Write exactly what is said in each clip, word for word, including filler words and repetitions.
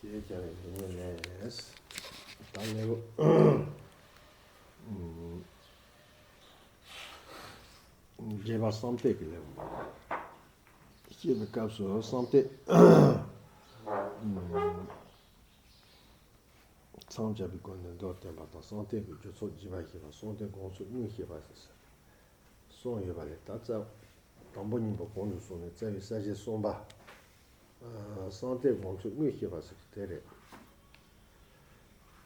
ཞེས་བྱ་བའི་ལེའུ་ལས། ད་ལེའུ་རྒྱས་པ་བསམ་གཏན་གྱི་ལེའུ། བཤད་པའི་སྐབས་སུ་བསམ་གཏན་མཚམས་སྦྱར་བའི་སྒོ་ནས་མདོར་བསྟན་པ་དང་། བསམ་གཏན་གྱི་རྒྱུ་ཚོགས་རྒྱས་པར་བཤད་པ། བསམ་གཏན་སྒོམ་ཚུལ་དངོས་བཤད་པ་ཟེར། གསུམ་ཡོད་པ་ལས། ད་རྩ་དང་པོ་གཉིས་པོ་གོང་དུ་སོང་ནས་རྩ་བའི་ས་བཅད་གསུམ་པ། ཨ་བསམ་གཏན་སྒོམ་ཚུལ་དངོས་བཤད་པ་ཟེར་དེ་རེད།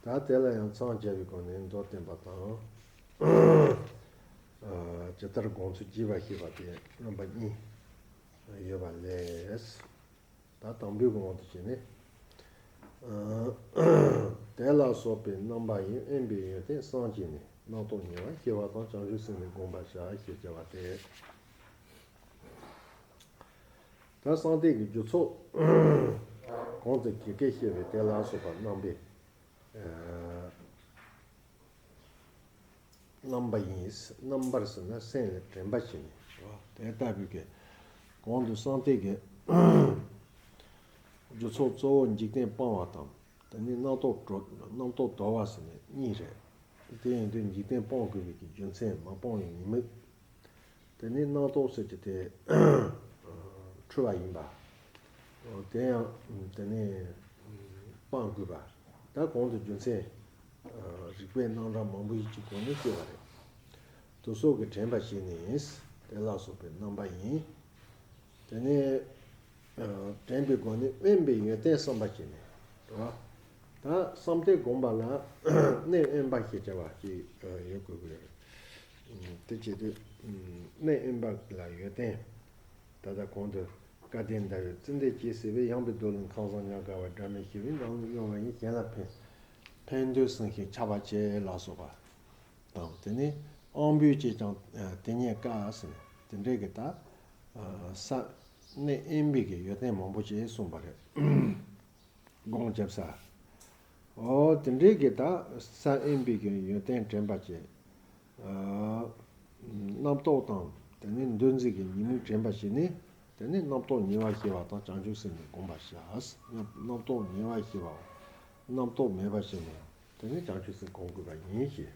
ད་དེ་ལ་ཡང་མཚམས་སྦྱར་བའི་སྒོ་ནས་མདོར་བསྟན་པ་དང་། ཨ་ཇི་ལྟར་སྒོམ་ཚུལ་རྒྱས་པར་བཤད་པ་དེ་རྣམ་པ་གཉིས་ཡོད་པ་ལས། ད་དང་པོའི་དབང་དུ་བྱས་ནས། ཨ་དེ་ལ་སོགས་པའི་རྣམ་པ་ཡིས། དབེན་པའི་ཡོན་ཏན་བསམ་བྱས་ནས། རྣམ་རྟོག་ཉེ་བར་ཤེས་པ་དང་། བྱང་ཆུབ་སེམས་ནི་བསྒོམ་པར་བྱ། ཞེས་བྱ་བ་སྟེ། ད་བསམ་གཏན་གྱི་རྒྱུ་ཚོགས་གོང་དུ་གི་སྐད་བཤད་པའི་དེ་ལ་སོགས་པ་རྣམ་པའི་ཨ་རྣམ་པ་ཡིས། རྣམ་པར་ཟེར་ན་སེམས་ལ་དྲན་པ་བྱས་ནས། དེ་ལྟ་བུའི་གི་གོང་དུ་བསམ་གཏན་གྱི་རྒྱུ་ཚོགས་གཙོ་བོ་འཇིག་རྟེན་སྤང་བ་དང་། དེ་ནས་རྣམ་རྟོག་དོར། རྣམ་རྟོག་དོར་བ་ཟེར་ནས་གཉིས་རེད། དེ་ཡིན་དུས་འཇིག་རྟེན་སྤང་དགོས་པའི་གི་རྒྱུ་མཚན། མ་སྤངས་པའི་ཉེས་དམིགས། དེ་ནས་རྣམ་རྟོག་ཟེར་གྱི་དེ་འཁྲུལ་བ་ཡིན་པ། དེ་ཡང་དེ་ནས་སྤང་དགོས་པ། ད་གོང་དུ་རྒྱུ་མཚན་རིགས་པའི་རྣམ་གྲངས་མང་པོ་ཞིག་གི་སྒོ་ནས་བཤད་པ་རེད། དེ་སོགས་ཀྱི་དྲན་པ་བྱས་ནས། དེ་ལ་སོགས་པའི་རྣམ་པ་ཡིས། དེ་ནས་ཨ་དྲན་པའི་སྒོ་ནས་དབེན་པའི་ཡོན་ཏན་བསམ་པ་བྱས་ནས། རེད་བ། ད་བསམ་གཏན་སྒོམ་པ་ལ་གནས་དབེན་པ་ཞེས་བྱ་བ་ཅིག་ཡོད་དགོས་ཀྱི་རེད། དེ་བྱེད་དུས་གནས་དབེན་པ་ལ་ཡོན་ཏན། ད་ལྟ་གོང་དུ་སྐལ་ལྡན་ཟླ་བའི་ཙན་དན་སྐྱེད་བསྲེགས་པའི། ཡངས་པའི་རྡོ་ལ་ཁང་བཟང་ཉམས་དགའ་བ། སྒྲ་མེད་ཤེས་པའི་ནང་དུ་གཡེང་བ་ཡིས། གཞན་ལ་ཕན་ཕན་འདོད་བསམ་ཤིང་འཆག་པར་བྱེད། ལ་སོགས་པ་དང་། དེ་ནས་དབང་པོས་བྱས་ཀྱང་དེ་ཉིད་དཀའ་ཟེར་ནས་དེ་འདྲའི་གི་ད་ས་གནས་དབེན་པའི་གི་ཡོན་ཏན་མང་པོ་ཅིག་གསུངས་པ་རེད། སྒོམ་རྒྱབ་ས། འོ་དེ་འདྲའི་གི་ད་ས་དབེན་པའི་གི་ཡོན་ཏན་དྲན་པ་བྱས། རྣམ་རྟོག་དང་དེ་ནས་འདུ་འཛི་གི་ཉེས་དམིགས་དྲན་པ་བྱས་ནས། དེ་ནས་རྣམ་རྟོག་ཉེ་བར་ཤེས་པ་དང་། བྱང་ཆུབ་སེམས་ནི་བསྒོམ་པར་བྱ། རྣམ་རྟོག་ཉེ་བར་ཤེས་པའོ། རྣམ་རྟོག་མེད་པར་བྱས་ནས་དེ་ནས་བྱང་ཆུབ་སེམས་བསྒོམ་དགོས་པ་ཡིན་ཞེས།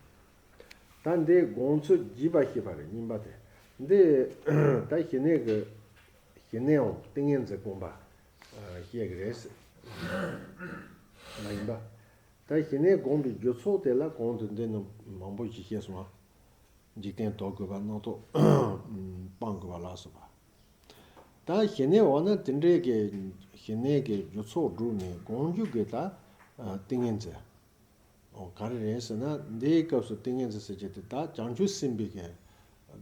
ད་འདི་སྒོམ་ཚུལ་རྒྱས་པར་བཤད་པ་རེད། གཉིས་པ་དེ། འདི་ད་ཞི་གནས་ཀྱི་ཞི་གནས་འམ་ཏིང་ངེ་འཛིན་སྒོམ་པ་བཤད་ཀྱི་རེད། མ་ཡིན་པ། ད་ཞི་གནས་སྒོམ་པའི་རྒྱུ་ཚོགས་དེ་ལ་གོང་དུ་འདི་ནི་མང་པོ་ཞིག་བཤད་སོང་ང་། འཇིག་རྟེན་དོར་དགོས་པ། རྣམ་རྟོག་སྤང་དགོས་པ་ལ་སོགས་པ། ད་ཞི་གནས་འོ་ན་དེ་འདྲའི་གི་ཞི་གནས་ཀྱི་རྒྱུ་ཚོགས་བསྒྲུབས་ནས་སྒོམ་རྒྱུ་གི་ད་ཏིང་ངེ་འཛིན། འོ་ག་རེ་རེད་ཟེར་ན། འདིའི་སྐབས་སུ་ཏིང་ངེ་འཛིན་ཟེར་གྱི་དེ་ད་བྱང་ཆུབ་སེམས་དཔའི་གི་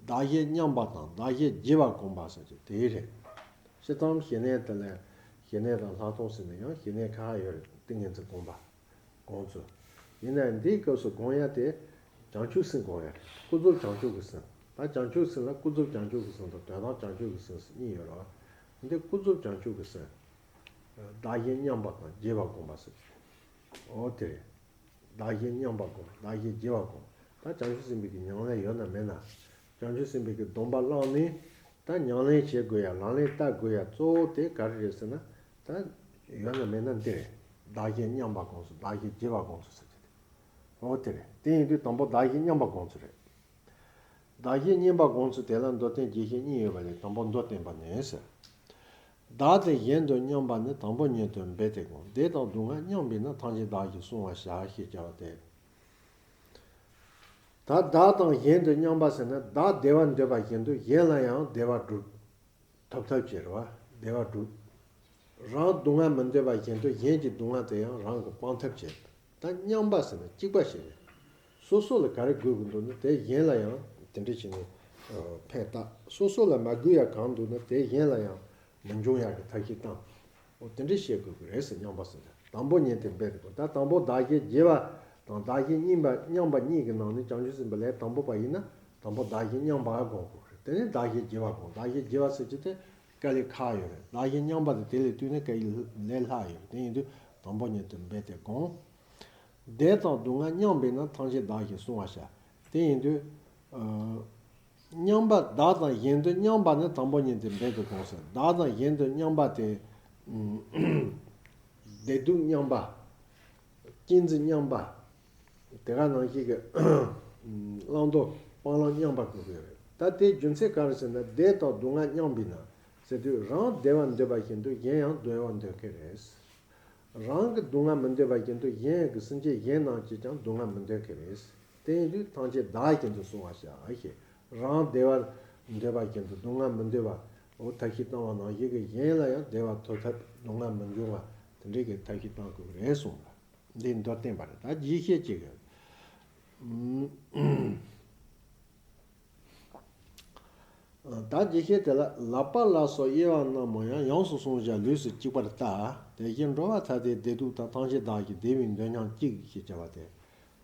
བདག་གཞན་མཉམ་པ་དང་བདག་གཞན་བརྗེ་བ་སྒོམ་པ་ཟེར་གྱི་དེ་རེད། སྤྱིར་བཏང་ཞི་གནས་དེ་ལ་ཞི་གནས་དང་ལྷག་མཐོང་ཟེར་ནས་ཡང་ཞི་གནས་ཁ་ཁ་ཡོད་རེད། ཏིང་ངེ་འཛིན་སྒོམ་པ། སྒོམ་ཚུལ། ཡིན་ནའང་འདིའི་སྐབས་སུ་སྒོམ་ཡ་དེ་བྱང་ཆུབ་སེམས་སྒོམ་ཡ་རེད། ཀུན་རྫོབ་བྱང་ཆུབ་ཀྱི་སེམས། ད་བྱང་ཆུབ་སེམས་ལ་ཀུན་རྫོབ་བྱང་ཆུབ་ཀྱི་སེམས་དང་དོན་དམ་བྱང་ཆུབ་ཀྱི་སེམས་ཟེར་གཉིས་ཡོད་རེད་བ། འདི་ཀུན་རྫོབ་བྱང་ཆུབ་ཀྱི་སེམས། བདག་གཞན་མཉམ་པ་དང་བརྗེ་བ་སྒོམ་པ་ཟེར། འོ་དེ་རེད། བདག་གཞན་མཉམ་པ་སྒོམ། བདག་གཞན་བརྗེ་བ་སྒོམ། ད་བྱང་ཆུབ་སེམས་དཔའི་གི་ཉམས་ལེན་ཡོད་ན་མེད་ན། བྱང་ཆུབ་སེམས་དཔའི་གི་སྡོམ་པ་བླངས་ནས། ད་ཉམས་ལེན་བྱེད་དགོས་ཡ། ལག་ལེན་བསྟར་དགོས་ཡ་གཙོ་བོ་དེ་ག་རེ་རེད་ཟེར་ན། ད་ཡོད་ན་མེད་ན་འདི་རེད། བདག་གཞན་མཉམ་པ་སྒོམ་ཚུལ། བདག་གཞན་བརྗེ་བ་སྒོམ་ཚུལ་ཟེར་གྱི་རེད། འོ་དེ་རེད། དེ་ཡིན་དུས་དང་པོ་བདག་གཞན་མཉམ་པ་སྒོམ་ཚུལ་རེད། བདག་གཞན་མཉམ་པ་སྒོམ་ཚུལ་དེ་ལ་མདོར་བསྟན་རྒྱས་བཤད་གཉིས་ཡོད་པ་ལས། དང་པོ་མདོར་བསྟན་པ་ནི་ཟེར། བདག་དང་གཞན་དུ་མཉམ་པ་ནི། དང་པོ་ཉིད་དུ་འབད་དེ་སྒོམ། བདེ་དང་སྡུག་བསྔལ་མཉམ་པས་ན། ཐམས་ཅད་བདག་གིས་བསྲུང་བར་བྱ། ཞེས་བྱ་བ་སྟེ། ད་བདག་དང་གཞན་དུ་མཉམ་པ་ཟེར་ན། བདག་བདེ་བ་འདོད་པ་བཞིན་དུ་གཞན་ལ་ཡང་བདེ་བ་སྒྲུབ་ཐོབ་ཐབས་བྱེད་རེད་བ། བདེ་བ་སྒྲུབ། རང་སྡུག་བསྔལ་མི་འདོད་པ་བཞིན་དུ་གཞན་གྱི་སྡུག་བསྔལ་དེ་ཡང་རང་གིས་སྤང་ཐབས་བྱེད། ད་མཉམ་པ་ཟེར་ན་གཅིག་པ་ཞིག་རེད། སོ་སོ་ལ་ག་རེ་དགོས་ཀྱི་འདུག་ན་དེ་གཞན་ལ་ཡང་དེ་འདྲ་བྱས་ནས་ཕན་བཏགས། སོ་སོ་ལ་མ་དགོས་ཡ་གང་འདུག་ན་དེ་གཞན་ལ་ཡང་མི་འབྱུང་ཡག་གི་ཐབས་ཤེས་བཏང་། འོ་དེ་འདྲ་བྱེད་དགོས་ཀྱི་རེད་ཟེར། མཉམ་པ་ཟེར་ན་དང་པོ་ཉིད་དུ་འབད་དེ་སྒོམ། ད་དང་པོ་བདག་གཞན་བརྗེ་བ་དང་བདག་གཞན་མཉམ་པ། མཉམ་པ་གཉིས་ཀྱི་ནང་ནས་བྱང་ཆུབ་སེམས་དཔའི་ལས་དང་པོ་པ་ཡིན་ན་དང་པོ་བདག་གཞན་མཉམ་པ་སྒོམ་དགོས་རེད། དེ་ནས་བདག་གཞན་བརྗེ་བ་སྒོམ། བདག་གཞན་བརྗེ་བ་ཟེར་གྱི་དེ་དཀའ་ལས་ཁག་ཡོད་རེད། བདག་གཞན་མཉམ་པ་དེ་དེ་ལས་བཏུས་ན་དཀའ་ལས་སླ་ཡོད་རེད། དེ་ཡིན་དུས་དང་པོ་ཉིད་དུ་འབད་དེ་སྒོམ། བདེ་དང་སྡུག་བསྔལ་མཉམ་པས་ན། ཐམས་ཅད་བདག་གིས་བསྲུང་བར་བྱ། དེ་ཡིན་དུས། ཨ། མཉམ་པ། བདག་དང་གཞན་དུ་མཉམ་པ་ནི། དང་པོ་ཉིད་དུ་འབད་དེ་སྒོམ་ཟེར། བདག་དང་གཞན་དུ་མཉམ་པ་དེ། ཨུམ། བདེ་སྡུག་མཉམ་པ། གཅེས་འཛིན་མཉམ་པ། དེ་ག་ནང་བཞིན་གྱི་བླང་དོར་སྤང་བླང་མཉམ་པ་དགོས་ཀྱི་རེད། ད་དེའི་རྒྱུ་མཚན་ག་རེ་ཟེར་ན། བདེ་དང་སྡུག་བསྔལ་མཉམ་པས་ན་ཟེར་དུས། རང་བདེ་བ་འདོད་པ་བཞིན་དུ་གཞན་ཡང་བདེ་བ་འདོད་ཀྱི་རེད། རང་གི་སྡུག་བསྔལ་མི་འདོད་པ་བཞིན་དུ་གཞན་གྱི་སེམས་ཅན་གཞན་རྣམས་ཀྱིས་ཀྱང་སྡུག་བསྔལ་མི་འདོད་ཀྱི་རེད། དེ་ཡིན་དུས་ཐམས་ཅད་བདག་བཞིན་དུ་བསྲུང་བར་བྱ་ཞེས། རང་བདེ་བ་འདོད་པ་བཞིན་དུ་སྡུག་བསྔལ་མི་འདོད་པ། འོ་ཐབས་ཤེས་བཏང་བ་ནང་བཞིན་གྱི་གཞན་ལ་ཡང་བདེ་བ་ཐོབ་ཐབས། སྡུག་བསྔལ་མི་འབྱུང་བ། དེ་འདྲའི་གི་ཐབས་ཤེས་བཏང་དགོས་ཀྱི་རེད་གསུངས་པ། འདི་མདོར་བསྟན་པ་རེད། ད་རྒྱས་བཤད་ཅིག་ཡོད། ད་རྒྱས་བཤད་དེ་ལ། ལག་པ་ལ་སོགས་དབྱེ་བ་རྣམས་ཡང་། ཡོངས་སུ་བསྲུང་བྱ་ལུས་སུ་གཅིག་པར་ལྟ། དེ་བཞིན་འགྲོ་བ་ཐ་དད་བདེ་སྡུག་དང་། ཐམས་ཅད་བདག་གི་བདེ་བའི་འདོད་སྙམ་གཅིག་ཞེས་བྱ་བ་སྟེ།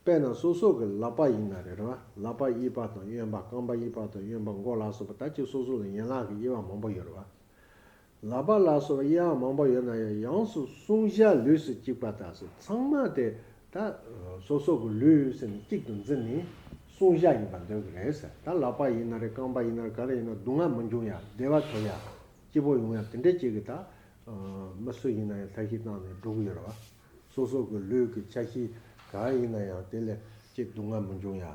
དཔེར་ན་སོ་སོ་གི་ལག་པ་ཡིན་ན་རེད་བ། ལག་པ་གཡས་པ་དང་གཡོན་པ། རྐང་པ་གཡས་པ་དང་གཡོན་པ། མགོ་ལ་སོགས་པ། ད་ཅིག་སོ་སོ་ལ་ཡན་ལག་གི་དབྱེ་བ་མང་པོ་ཡོད་རེད་བ། ལག་པ་ལ་སོགས་པའི་དབྱེ་བ་མང་པོ་ཡོད་ན་ཡང་། ཡོངས་སུ་བསྲུང་བྱ་ལུས་སུ་གཅིག་པར་ལྟ་ཟེར། ཚང་མ་དེ་ད་སོ་སོ་གི་ལུས་ཟེར་ནས་གཅིག་ཏུ་འཛིན་ནས་བསྲུང་བྱ་ཡིན་པར་འདོད་ཀྱི་རེད་ཟེར། ད་ལག་པ་ཡིན་ན་རེད། རྐང་པ་ཡིན་ན་རེད། ག་རེ་ཡིན་ན་སྡུག་བསྔལ་མི་འབྱུང་ཡ། བདེ་བ་ཐོབ་ཡ། སྐྱིད་པོ་ཡོང་ཡ། དེ་འདྲའི་ཅིག་གི་ད་མི་སུ་ཡིན་ན་ཡང་ཐབས་ཤེས་བཏང་ནས་འགྲོ་གི་ཡོད་རེད་བ། སོ་སོ་གི་ལུས་ཀྱི་ཆ་ཤས་ག་ཡིན་ན་ཡང་དེ་ལ་ཅིག་སྡུག་བསྔལ་མི་འབྱུང་ཡ།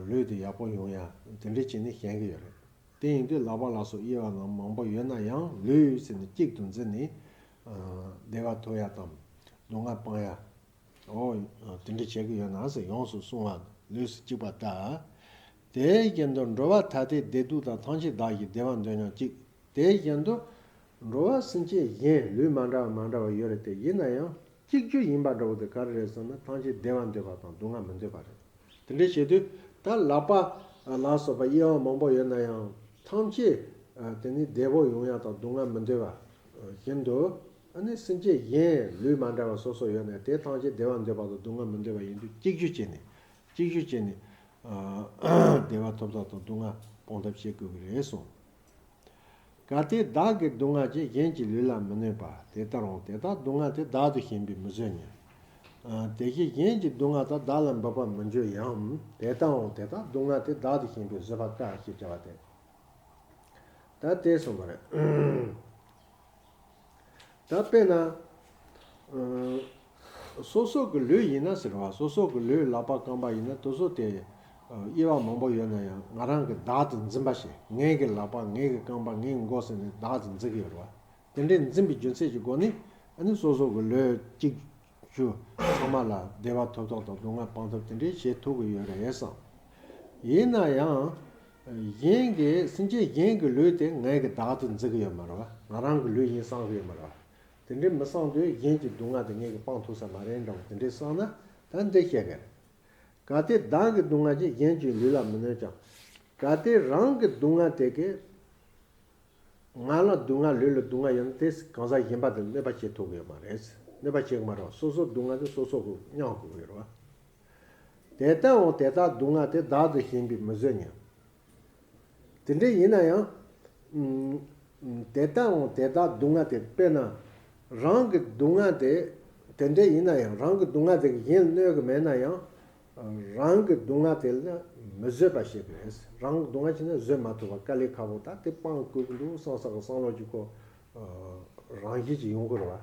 ལུས་དེ་ཡག་པོ་ཡོང་ཡ། དེ་འདྲའི་བྱས་ནས་ཞེན་གྱི་ཡོད་རེད། དེ་ཡིན་དུས་ལག་པ་ལ་སོགས་དབྱེ་བ་རྣམས་མང་པོ་ཡོད་ན་ཡང་། ལུས་ཟེར་ནས་གཅིག་ཏུ་འཛིན་ནས་བདེ་བ་ཐོབ་ཡ་དང་སྡུག་བསྔལ་སྤང་ཡ། འོ་དེ་འདྲ་བྱེད་ཀྱི་ཡོད་ན་ཟེར། ཡོངས་སུ་བསྲུང་བ་ལུས་སུ་གཅིག་པར་ལྟ། དེ་བཞིན་དུ་འགྲོ་བ་ཐ་དད་བདེ་སྡུག་དང་། ཐམས་ཅད་བདག་གི་བདེ་བ་འདོད་སྙམ་གཅིག། དེ་བཞིན་དུ་འགྲོ་བ་སེམས་ཅན་གཞན་ལུས་མ་འདྲ་བ་མ་འདྲ་བ་ཡོད་རེད་དེ། ཡིན་ན་ཡང་གཅིག་གྱུར་ཡིན་པ་འདྲ་བོ་དེ་ག་རེ་རེད་ཟེར་ན། ཐམས་ཅད་བདེ་བ་འདོད་པ་དང་སྡུག་བསྔལ་མི་འདོད་པ་རེད། དེ་འདྲ་བྱེད་དུས་ད་ལག་པ་ལ་སོགས་པ་དབྱེ་བ་མང་པོ་ཡོད་ན་ཡང་། ཐམས་ཅད་དེ་ནི་བདེ་པོ་ཡོང་ཡ་དང་སྡུག་བསྔལ་མི་འདོད་པ་བཞིན་དུ། ཨ་ནི་སེམས་ཅན་གཞན་ལུས་མ་འདྲ་བ་སོ་སོ་ཡོད་ན། དེ་ཐམས་ཅད་བདེ་བ་འདོད་པ་དང་སྡུག་བསྔལ་མི་འདོད་པ་ཡིན་དུས། གཅིག་གྱུར་བྱས་ནས་གཅིག་གྱུར་བྱས་ནས་བདེ་བ་ཐོབ་ཐབས་དང་སྡུག་བསྔལ་སྤོང་ཐབས་བྱེད་དགོས་ཀྱི་རེད་གསུངས། གལ་ཏེ་བདག་གི་སྡུག་བསྔལ་ཀྱང་། གཞན་གྱི་ལུས་ལ་མི་གནོད་པ། དེ་ལྟར་འོང་དེ་དག་སྡུག་བསྔལ་དེ། བདག་ཏུ་ཞེན་པས་མི་བཟོད་ཉིད། དེ་བཞིན་གཞན་གྱི་སྡུག་བསྔལ་དག །བདག་ལ་འབད་པར་མི་འགྱུར་ཡང་། དེ་ལྟར་འོང་དེ་དག་སྡུག་བསྔལ་དེ། བདག་ཏུ་ཞེན་པས་བཟོད་པ་དཀའ། ཞེས་བྱ་བ་སྟེ། ད་དེ་གསུངས་པ་རེད། ད་དཔེར་ན། ཨ། སོ་སོ་གི་ལུས་ཡིན་ན་ཟེར་བ། སོ་སོ་གི་ལུས་ལག་པ་རྐང་པ་ཡིན་ན་དེ་ཚོ་དེ་དབྱེ་བ་མང་པོ་ཡོད་ན་ཡང་། ང་རང་གི་བདག་ཏུ་འཛིན་པ་ཞིག་ངའི་གི་ལག་པ། ངའི་གི་རྐང་པ། ངའི་མགོ་ཟེར་ནས་བདག་ཏུ་འཛིན་གི་ཡོད་རེད་བ། དེ་འདྲའི་འཛིན་པའི་རྒྱུ་མཚན་གྱི་སྒོ་ནས། ཨ་ནི་སོ་སོ་གི་ལུས་གཅིག་གྱུར་ཚང་མ་ལ་བདེ་བ་ཐོབ་ཐབས་དང་སྡུག་བསྔལ་སྤང་ཐབས་དེ་འདྲའི་བྱེད་ཐུབ་ཀྱི་ཡོད་རེད་བསམ། ཡིན་ན་ཡང་། གཞན་གྱི་སེམས་ཅན་གཞན་གྱི་ལུས་དེ་ངའི་གི་བདག་ཏུ་འཛིན་གི་ཡོད་མ་རེད་བ། ང་རང་གི་ལུས་ཡིན་བསམ་གི་ཡོད་མ་རེད་བ། དེ་འདྲའི་མི་བསམ་དུས་གཞན་གྱི་སྡུག་བསྔལ་དེ་ངས་གི་སྤང་ཐུབ་ས་མ་རེད་འདྲ་བོ་དེ་འདྲའི་བསམ་ན། ད་འདི་བཤད་གི་རེད། གལ་ཏེ་བདག་གི་སྡུག་བསྔལ་ཀྱང་། གཞན་གྱི་ལུས་ལ་མི་གནོད་ཀྱང་། གལ་ཏེ་རང་གི་སྡུག་བསྔལ་དེ་གི་ང་ལ་སྡུག་བསྔལ། ལུས་ལ་སྡུག་བསྔལ་ཡོད་ན། དེ་གང་ཟག་གཞན་པ་དེ་གནོད་པ་བྱེད་ཐུབ་ཀྱི་ཡོད་མ་རེད། གནོད་པ་བྱེད་ཀྱི་མ་རེད་བ། སོ་སོ་སྡུག་བསྔལ་དེ་སོ་སོ་གི་མྱང་དགོས་ཀྱི་རེད་བ། དེ་ལྟར་འོང་དེ་དག་སྡུག་བསྔལ་དེ། བདག་ཏུ་ཞེན་པས་མི་བཟོད་ཉིད། དེ་འདྲ་ཡིན་ན་ཡང་། ཨུམ། དེ་ལྟར་འོང་དེ་དག་སྡུག་བསྔལ་དེ། དཔེར་ན་རང་གི་སྡུག་བསྔལ་དེ། དེ་འདྲ་ཡིན་ན་ཡང་། རང་གི་སྡུག་བསྔལ་དེ་གཞན་ལ་གནོད་ཀྱི་མེད་ན་ཡང་། རང་གི་སྡུག་བསྔལ་དེ་ལ་མི་བཟོད་པ་བྱེད་དགོས། རང་གི་སྡུག་བསྔལ་བྱས་ན་བཟོད་མ་ཐུབ་པ། དཀའ་ལས་ཁག་པོ། ད་དེ་སྤང་དགོས་ཀྱི་འདུག་བསམ་བསམ་གི་བསམ་བློ་གཅིག་པོ་རང་བཞིན་གྱིས་ཡོང་གི་རེད་བ།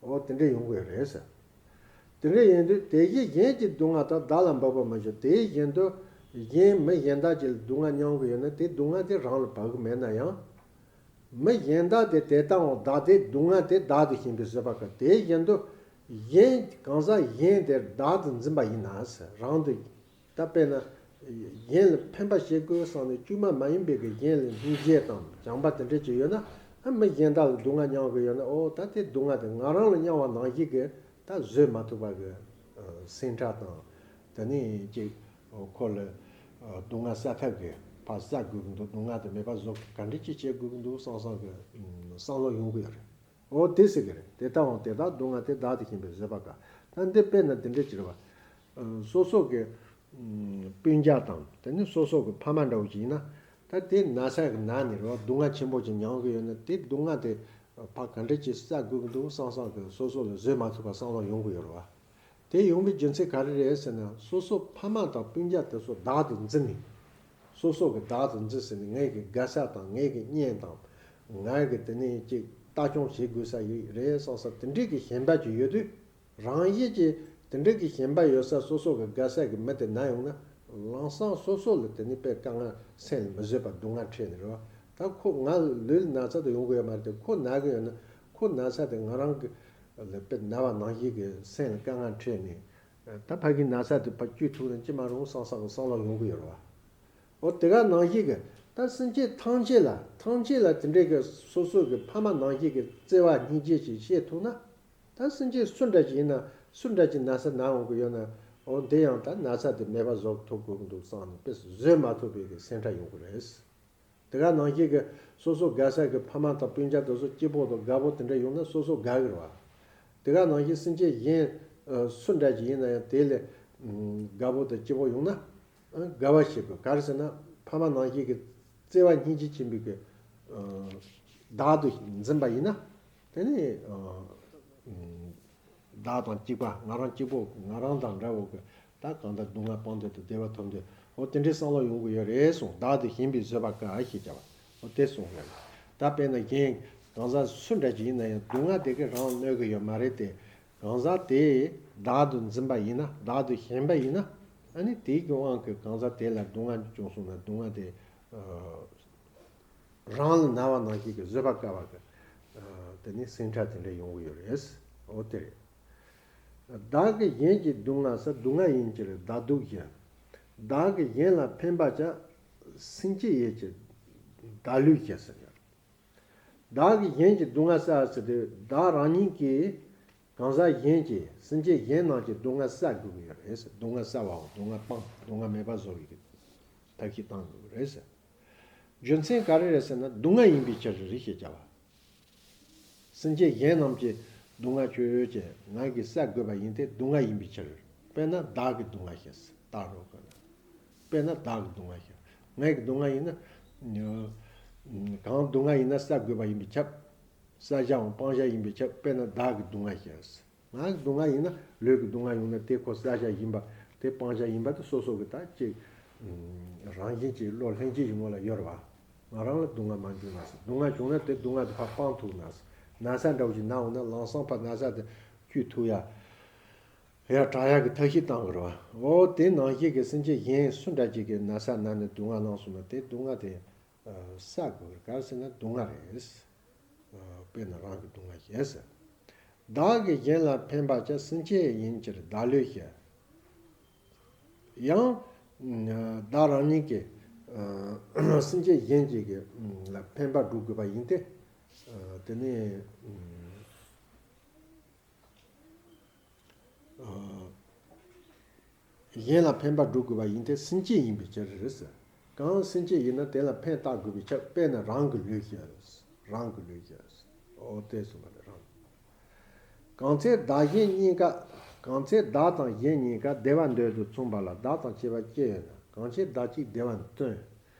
འོ་དེ་འདྲ་ཡོང་གི་རེད་ཟེར། དེ་འདྲ་ཡིན་དུས་དེ་བཞིན་གཞན་གྱི་སྡུག་བསྔལ་དག །བདག་ལ་འབད་པར་མི་འགྱུར། དེ་བཞིན་དུ་གཞན་མི་གཞན་དག་ཅིག་ལ་སྡུག་བསྔལ་མྱང་གི་ཡོད་ན། དེ་སྡུག་བསྔལ་དེ་རང་ལ་བབ་ཀྱི་མེད་ན་ཡང་། མི་གཞན་དག་དེ་དེ་ལྟར་འོང་བདག །དེ་སྡུག་བསྔལ་དེ་བདག་ཏུ་ཞེན་པས་བཟོད་པ་དཀའ། དེ་བཞིན་དུ་གཞན་གང་ཟག་གཞན་དེ་བདག་ཏུ་འཛིན་པ་ཡིན་ན་ཟེར། རང་དུ། ད་དཔེར་ན་གཞན་ལ་ཕན་པ་བྱེད་དགོས་བསམ་ནས་བཅོས་མ་མ་ཡིན་པའི་གི་གཞན་ལ་སྙིང་རྗེ་དང་བྱམས་པ་དེ་འདྲ་ཅིག་ཡོད་ན། ཨ། མི་གཞན་དག་ལ་སྡུག་བསྔལ་མྱང་གི་ཡོད་ན། འོ་ད་དེ་སྡུག་བསྔལ་དེ་ང་རང་ལ་མྱང་བ་ནང་བཞིན་གྱི་ད་བཟོད་མ་ཐུབ་པ་གི་སེམས་ཁྲལ་དང་། དེ་ནས་ཅིག་ཁོ་ལ་སྡུག་བསྔལ་བསལ་ཐབས་ཀྱི་ཕར་བསལ་དགོས་ཀྱི་འདུག་སྡུག་བསྔལ་དེ་མེད་པ་བཟོ་ག་འདྲ་ཅིག་བྱེད་དགོས་ཀྱི་འདུག་བསམ་བསམ་གི་བསམ་བློ་ཡོང་གི་ཡོད་རེད། འོ་དེ་ཟེར་གི་རེད། དེ་ལྟར་འོང་དེ་དག་སྡུག་བསྔལ་དེ། བདག་ཏུ་ཞེན་པས་བཟོད་པ་དཀའ། ད་འདི་དཔེར་ན་འདི་འདྲ་ཅིག་རེད་བ། སོ་སོ་གི་སྤུན་ཀྱག་དང་། དེ་ནི་སོ་སོ་གི་ཕ་མ་འདྲ་བོ་ཅིག་ཡིན་ན། ད་དེ་ན་ཚ་གི་ན་ནས་རེད་བ། སྡུག་བསྔལ་ཆེན་པོ་ཅིག་མྱང་གི་ཡོད་ན། དེ་སྡུག་བསྔལ་དེ་ཕར་ག་འདྲ་ཅིག་བསལ་དགོས་ཀྱི་འདུག་བསམ་བསམ་གི་སོ་སོ་ལ་བཟོད་མ་ཐུབ་པ་བསམ་བློ་ཡོང་གི་ཡོད་རེད་བ། དེ་ཡོང་བའི་རྒྱུ་མཚན་ག་རེ་རེད་ཟེར་ན། སོ་སོ་ཕ་མ་དང་སྤུན་ཀྱག་དེ་ཚོ་བདག་ཏུ་འཛིན་ནས། སོ་སོ་གི་བདག་ཏུ་འཛིན་ཟེར་ནས། ངའི་གི་དགའ་ས་དང་། ངའི་གི་གཉེན་དང་། ང་གི་དེ་ནས་ཅིག་ ལྟ་སྐྱོང་བྱེད་དགོས་ས་ཡོད་རེད་བསམ་ས་དེ་འདྲའི་གི་ཞེན་པ་ཅིག་ཡོད་དུས། རང་ཡིད་ཀྱིས་དེ་འདྲའི་གི་ཞེན་པ་ཡོད་ས་སོ་སོ་གི་དགའ་ས་གི་མི་དེ་ན་ཡོང་ན། ལམ་སང་སོ་སོ་ལ་དེ་ནི་དཔེ་དཀའ་ངལ་སེམས་ལ་མི་བཟོད་པ་སྡུག་བསྔལ་འཕྲད་ནི་རེད་བ། ད་ཁོ་ང་ལུས་ལ་ན་ཚ་དེ་ཡོང་གི་ཡོད་མ་རེད་དེ། ཁོ་ན་གི་ཡོད་ན་ཁོ་ན་ཚ་དེ་ང་རང་གི་ལ་དཔེ་ན་བ་ནང་བཞིན་གི་སེམས་ལ་དཀའ་ངལ་འཕྲད་ནས། ད་ཕ་གི་ན་ཚ་དེ་ཕར་བཅོས་ཐུབ་ན་ཅི་མ་རུང་བསམ་བསམ་གི་བསམ་བློ་ཡོང་གི་ཡོད་རེད་བ། འོ་དེ་ག་ནང་བཞིན་གི་ད་སེམས་ཅན་ཐམས་ཅད་ལ་ཐམས་ཅད་ལ་དེ་འདྲའི་གི་སོ་སོ་གི་ཕ་མ་ནང་བཞིན་གི་བརྩེ་བ་སྙིང་རྗེ་ཅིག་བཤད་ཐུབ་ན། ད་སེམས་ཅན་སུ་འདྲ་ཅིག་ཡིན་ན་སུ་འདྲ་ཅིག་ན་ཚ་ན་འོང་གི་ཡོད་ན། འོ་འདི་ཡང་ད་ན་ཚ་དེ་མེད་པ་བཟོ་ཐུབ་དགོས་ཀྱི་འདུག་བསམ་ནས་དཔེ་བཟོད་མ་ཐུབ་པའི་གི་སེམས་ཁྲལ་ཡོང་གི་རེད། དེ་ག་ནང་བཞིན་གྱི་སོ་སོ་དགའ་ས་གི་ཕ་མ་དང་སྤུན་ཀྱག་དེ་ཚོ་སྐྱིད་པོ་དང་དགའ་པོ་དེ་འདྲ་ཡོང་ན་སོ་སོ་དགའ་གི་རེད་བ། དེ་ག་ནང་བཞིན་སེམས་ཅན་གཞན་ཨ་སུ་འདྲ་ཅིག་ཡིན་ན་ཡང་དེ་ལས་ཨ་དགའ་པོ་དང་སྐྱིད་པོ་ཡོང་ན་ཨ་དགའ་བ་བྱེད་དགོས། ག་རེ་ཟེར་ན་ཕ་མ་ནང་བཞིན་གྱི་བརྩེ་བ་སྙིང་རྗེ་ཆེན་པོའི་གི་ཨ་བདག་ཏུ་འཛིན་པ་ཡིན་ན། དེ་ནི་ཨ་ཨ་བདག་དང་གཅིག་པ། ང་རང་གཅིག་པོ། ང་རང་དང་འདྲ་བོ་གི་ད་གང་ལྟར་སྡུག་བསྔལ་སྤངས་ཏེ་དང་བདེ་བ་ཐོབ་འདོད། འོ་དེ་འདྲའི་བསམ་བློ་ཡོང་གི་ཡོད་རེད་གསུངས། བདག་ཏུ་ཞེན་པའི་བཟོད་པ་དཀའ་ཞེས་བྱ་བ། འོ་དེ་གསུངས་ཡོད་རེད། ད་དཔེར་ན་གཞན་གང་ཟག་སུ་འདྲ་ཅིག་ཡིན་ན་ཡང་སྡུག་བསྔལ་དེ་གིས་རང་གནོད་གི་ཡོད་མ་རེད་དེ། གང་ཟག་དེ་བདག་ཏུ་འཛིན་པ་ཡིན་ན། བདག་ཏུ་ཞེན་པ་ཡིན་ན། ཨ་ནི་དེའི་གི་དབང་གིས་གང་ཟག་དེ་ལ་སྡུག་བསྔལ་བྱུང་སོང་ན་སྡུག་བསྔལ་དེ་ཨ། རང་ལ་ན་བ་ནང་བཞིན་གྱི་བཟོད་པ་དཀའ་བ་གི་ཨ་དེ་ནི་སེམས་ཁྲལ་དེ་འདྲ་ཡོང་གི་ཡོད་རེད། འོ་དེ་རེད། བདག་གིས་གཞན་གྱི་སྡུག་བསྔལ་བསལ། སྡུག་བསྔལ་ཡིན་ཕྱིར་བདག་སྡུག་བཞིན། བདག་གིས་གཞན་ལ་ཕན་པ་བྱ། སེམས་ཅན་ཡིན་ཕྱིར་བདག་བློས་བྱས་ཟེར་ཡོད། བདག་གིས་གཞན་གྱི་སྡུག་བསྔལ་བསལ་ཟེར་དུས་བདག་རང་ཉིད་ཀྱིས་གང་ཟག་གཞན་གྱི་སེམས་ཅན་གཞན་རྣམས་ཀྱི་སྡུག་བསྔལ་བསལ་དགོས་ཀྱི་ཡོད་རེད་ཟེར། སྡུག་བསྔལ་བསལ་བའམ་སྡུག་བསྔལ་སྤང་། སྡུག་བསྔལ་མེད་པ་བཟོ་བའི་ཐབས་ཤེས་གཏང་དགོས་ཀྱི་རེད་ཟེར། རྒྱུ་མཚན་ག་རེ་རེད་ཟེར་ན་སྡུག་བསྔལ་ཡིན་པའི་ཕྱིར་རེད་ཞེས་བྱ་བ། སེམས་ཅན་གཞན་རྣམས་ཀྱི་སྡུག་བསྔལ་ཁྱོད་ཀྱིས་ང་གིས་བསལ་དགོས་པ་ཡིན་ཏེ། སྡུག་བསྔལ་ཡིན་པའི་ཕྱིར། དཔེར་ན་བདག་གི་སྡུག་བསྔལ་བཤད། བདག་རོ་ཀ་ན། དཔེར་ན་བདག་གི་སྡུག་བསྔལ་བཤད། ངའི་གི་སྡུག་བསྔལ་ཡིན་ན། གང་སྡུག་བསྔལ་ཡིན་ན་བསལ་དགོས་པ་ཡིན་པས་ཁྱབ། བསལ་བྱའམ་སྤང་བྱ་ཡིན་པས་ཁྱབ། དཔེར་ན་བདག་གི་སྡུག་བསྔལ་བཤད། ང་གི་སྡུག་བསྔལ་ཡིན་ན། ལུས་ཀྱི་སྡུག་བསྔལ་ཡོང་ན་དེ་ཁོ་བསལ་བྱ་ཡིན་པ། དེ་སྤང་བྱ་ཡིན་པ་དེ་སོ་སོ་གི་ད་ཅིག་རང་བཞིན་གྱིས་བློ་ལྷན་སྐྱེས་ཀྱི་ངོ་ལ་ཡོད་རེད་བ། ང་རང་ལ་སྡུག་བསྔལ་མ་འབྱུང་ན་ཟེར། སྡུག་བསྔལ་བྱུང་ན་དེ་སྡུག་བསྔལ་དེ་ཕར་སྤང་ཐུབ་ན་ཟེར། ན་ཚ་འདྲ་བོ་ཞིག་ན་འོང་ན་ལམ་སང་ཕར་ན་ཚ་དེ་བཅོས་ཐུབ་ཡ། ཡ་དྲག་ཡག་གི་ཐབས་ཤེས་གཏང་དགོས་རེད་བ། འོ་དེ་ནང་བཞིན་གྱི་སེམས་ཅན་གཞན་སུ་འདྲ་ཅིག་གིས་ན་ཚ་ན་ནས་སྡུག་བསྔལ་བླངས་སོང་ན་དེ་སྡུག་བསྔལ་དེ་བསལ་དགོས་རེད། ག་རེ་ཟེར་ན་སྡུག་བསྔལ་རེད། དཔེར་ན་རང་གི་སྡུག་བསྔལ་བཤད་ཟེར། བདག་གིས་གཞན་ལ་ཕན་པར་བྱ། སེམས་ཅན་ཡིན་ཕྱིར་བདག་བློས་བྱས། ཡང་བདག་རང་ཉིད་ཀྱིས་སེམས་ཅན་གཞན་གྱི་གི་ལ་ཕན་པ་སྒྲུབ་དགོས་པ་ཡིན་ཏེ། དེ་ནས། གཞན་ལ་ཕན་པ་སྒྲུབ་དགོས་པ་ཡིན་ཏེ། སེམས་ཅན་ཡིན་པའི་ཕྱིར་རེད་ཟེར། གང་སེམས་ཅན་ཡིན་ན་དེ་ལ་ཕན་བཏགས་དགོས་པའི་ཕྱིར། དཔེར་ན་རང་གི་ལུས་བཤད། རང་གི་ལུས་བཤད། འོ་དེ་གསུངས་པ་ནི་རང་། གང་ཚེ་བདག་གཞན་གཉིས་ཀ་གང་ཚེ་བདག་དང་གཞན་གཉིས་ཀ་བདེ་བ་འདོད་དུ་མཚུངས་པ་ལ་བདག་དང་ཁྱད་པར་ཅི་ཡོད་ན། གང་ཕྱིར་བདག་གཅིག་བདེ་བར་བརྩོན།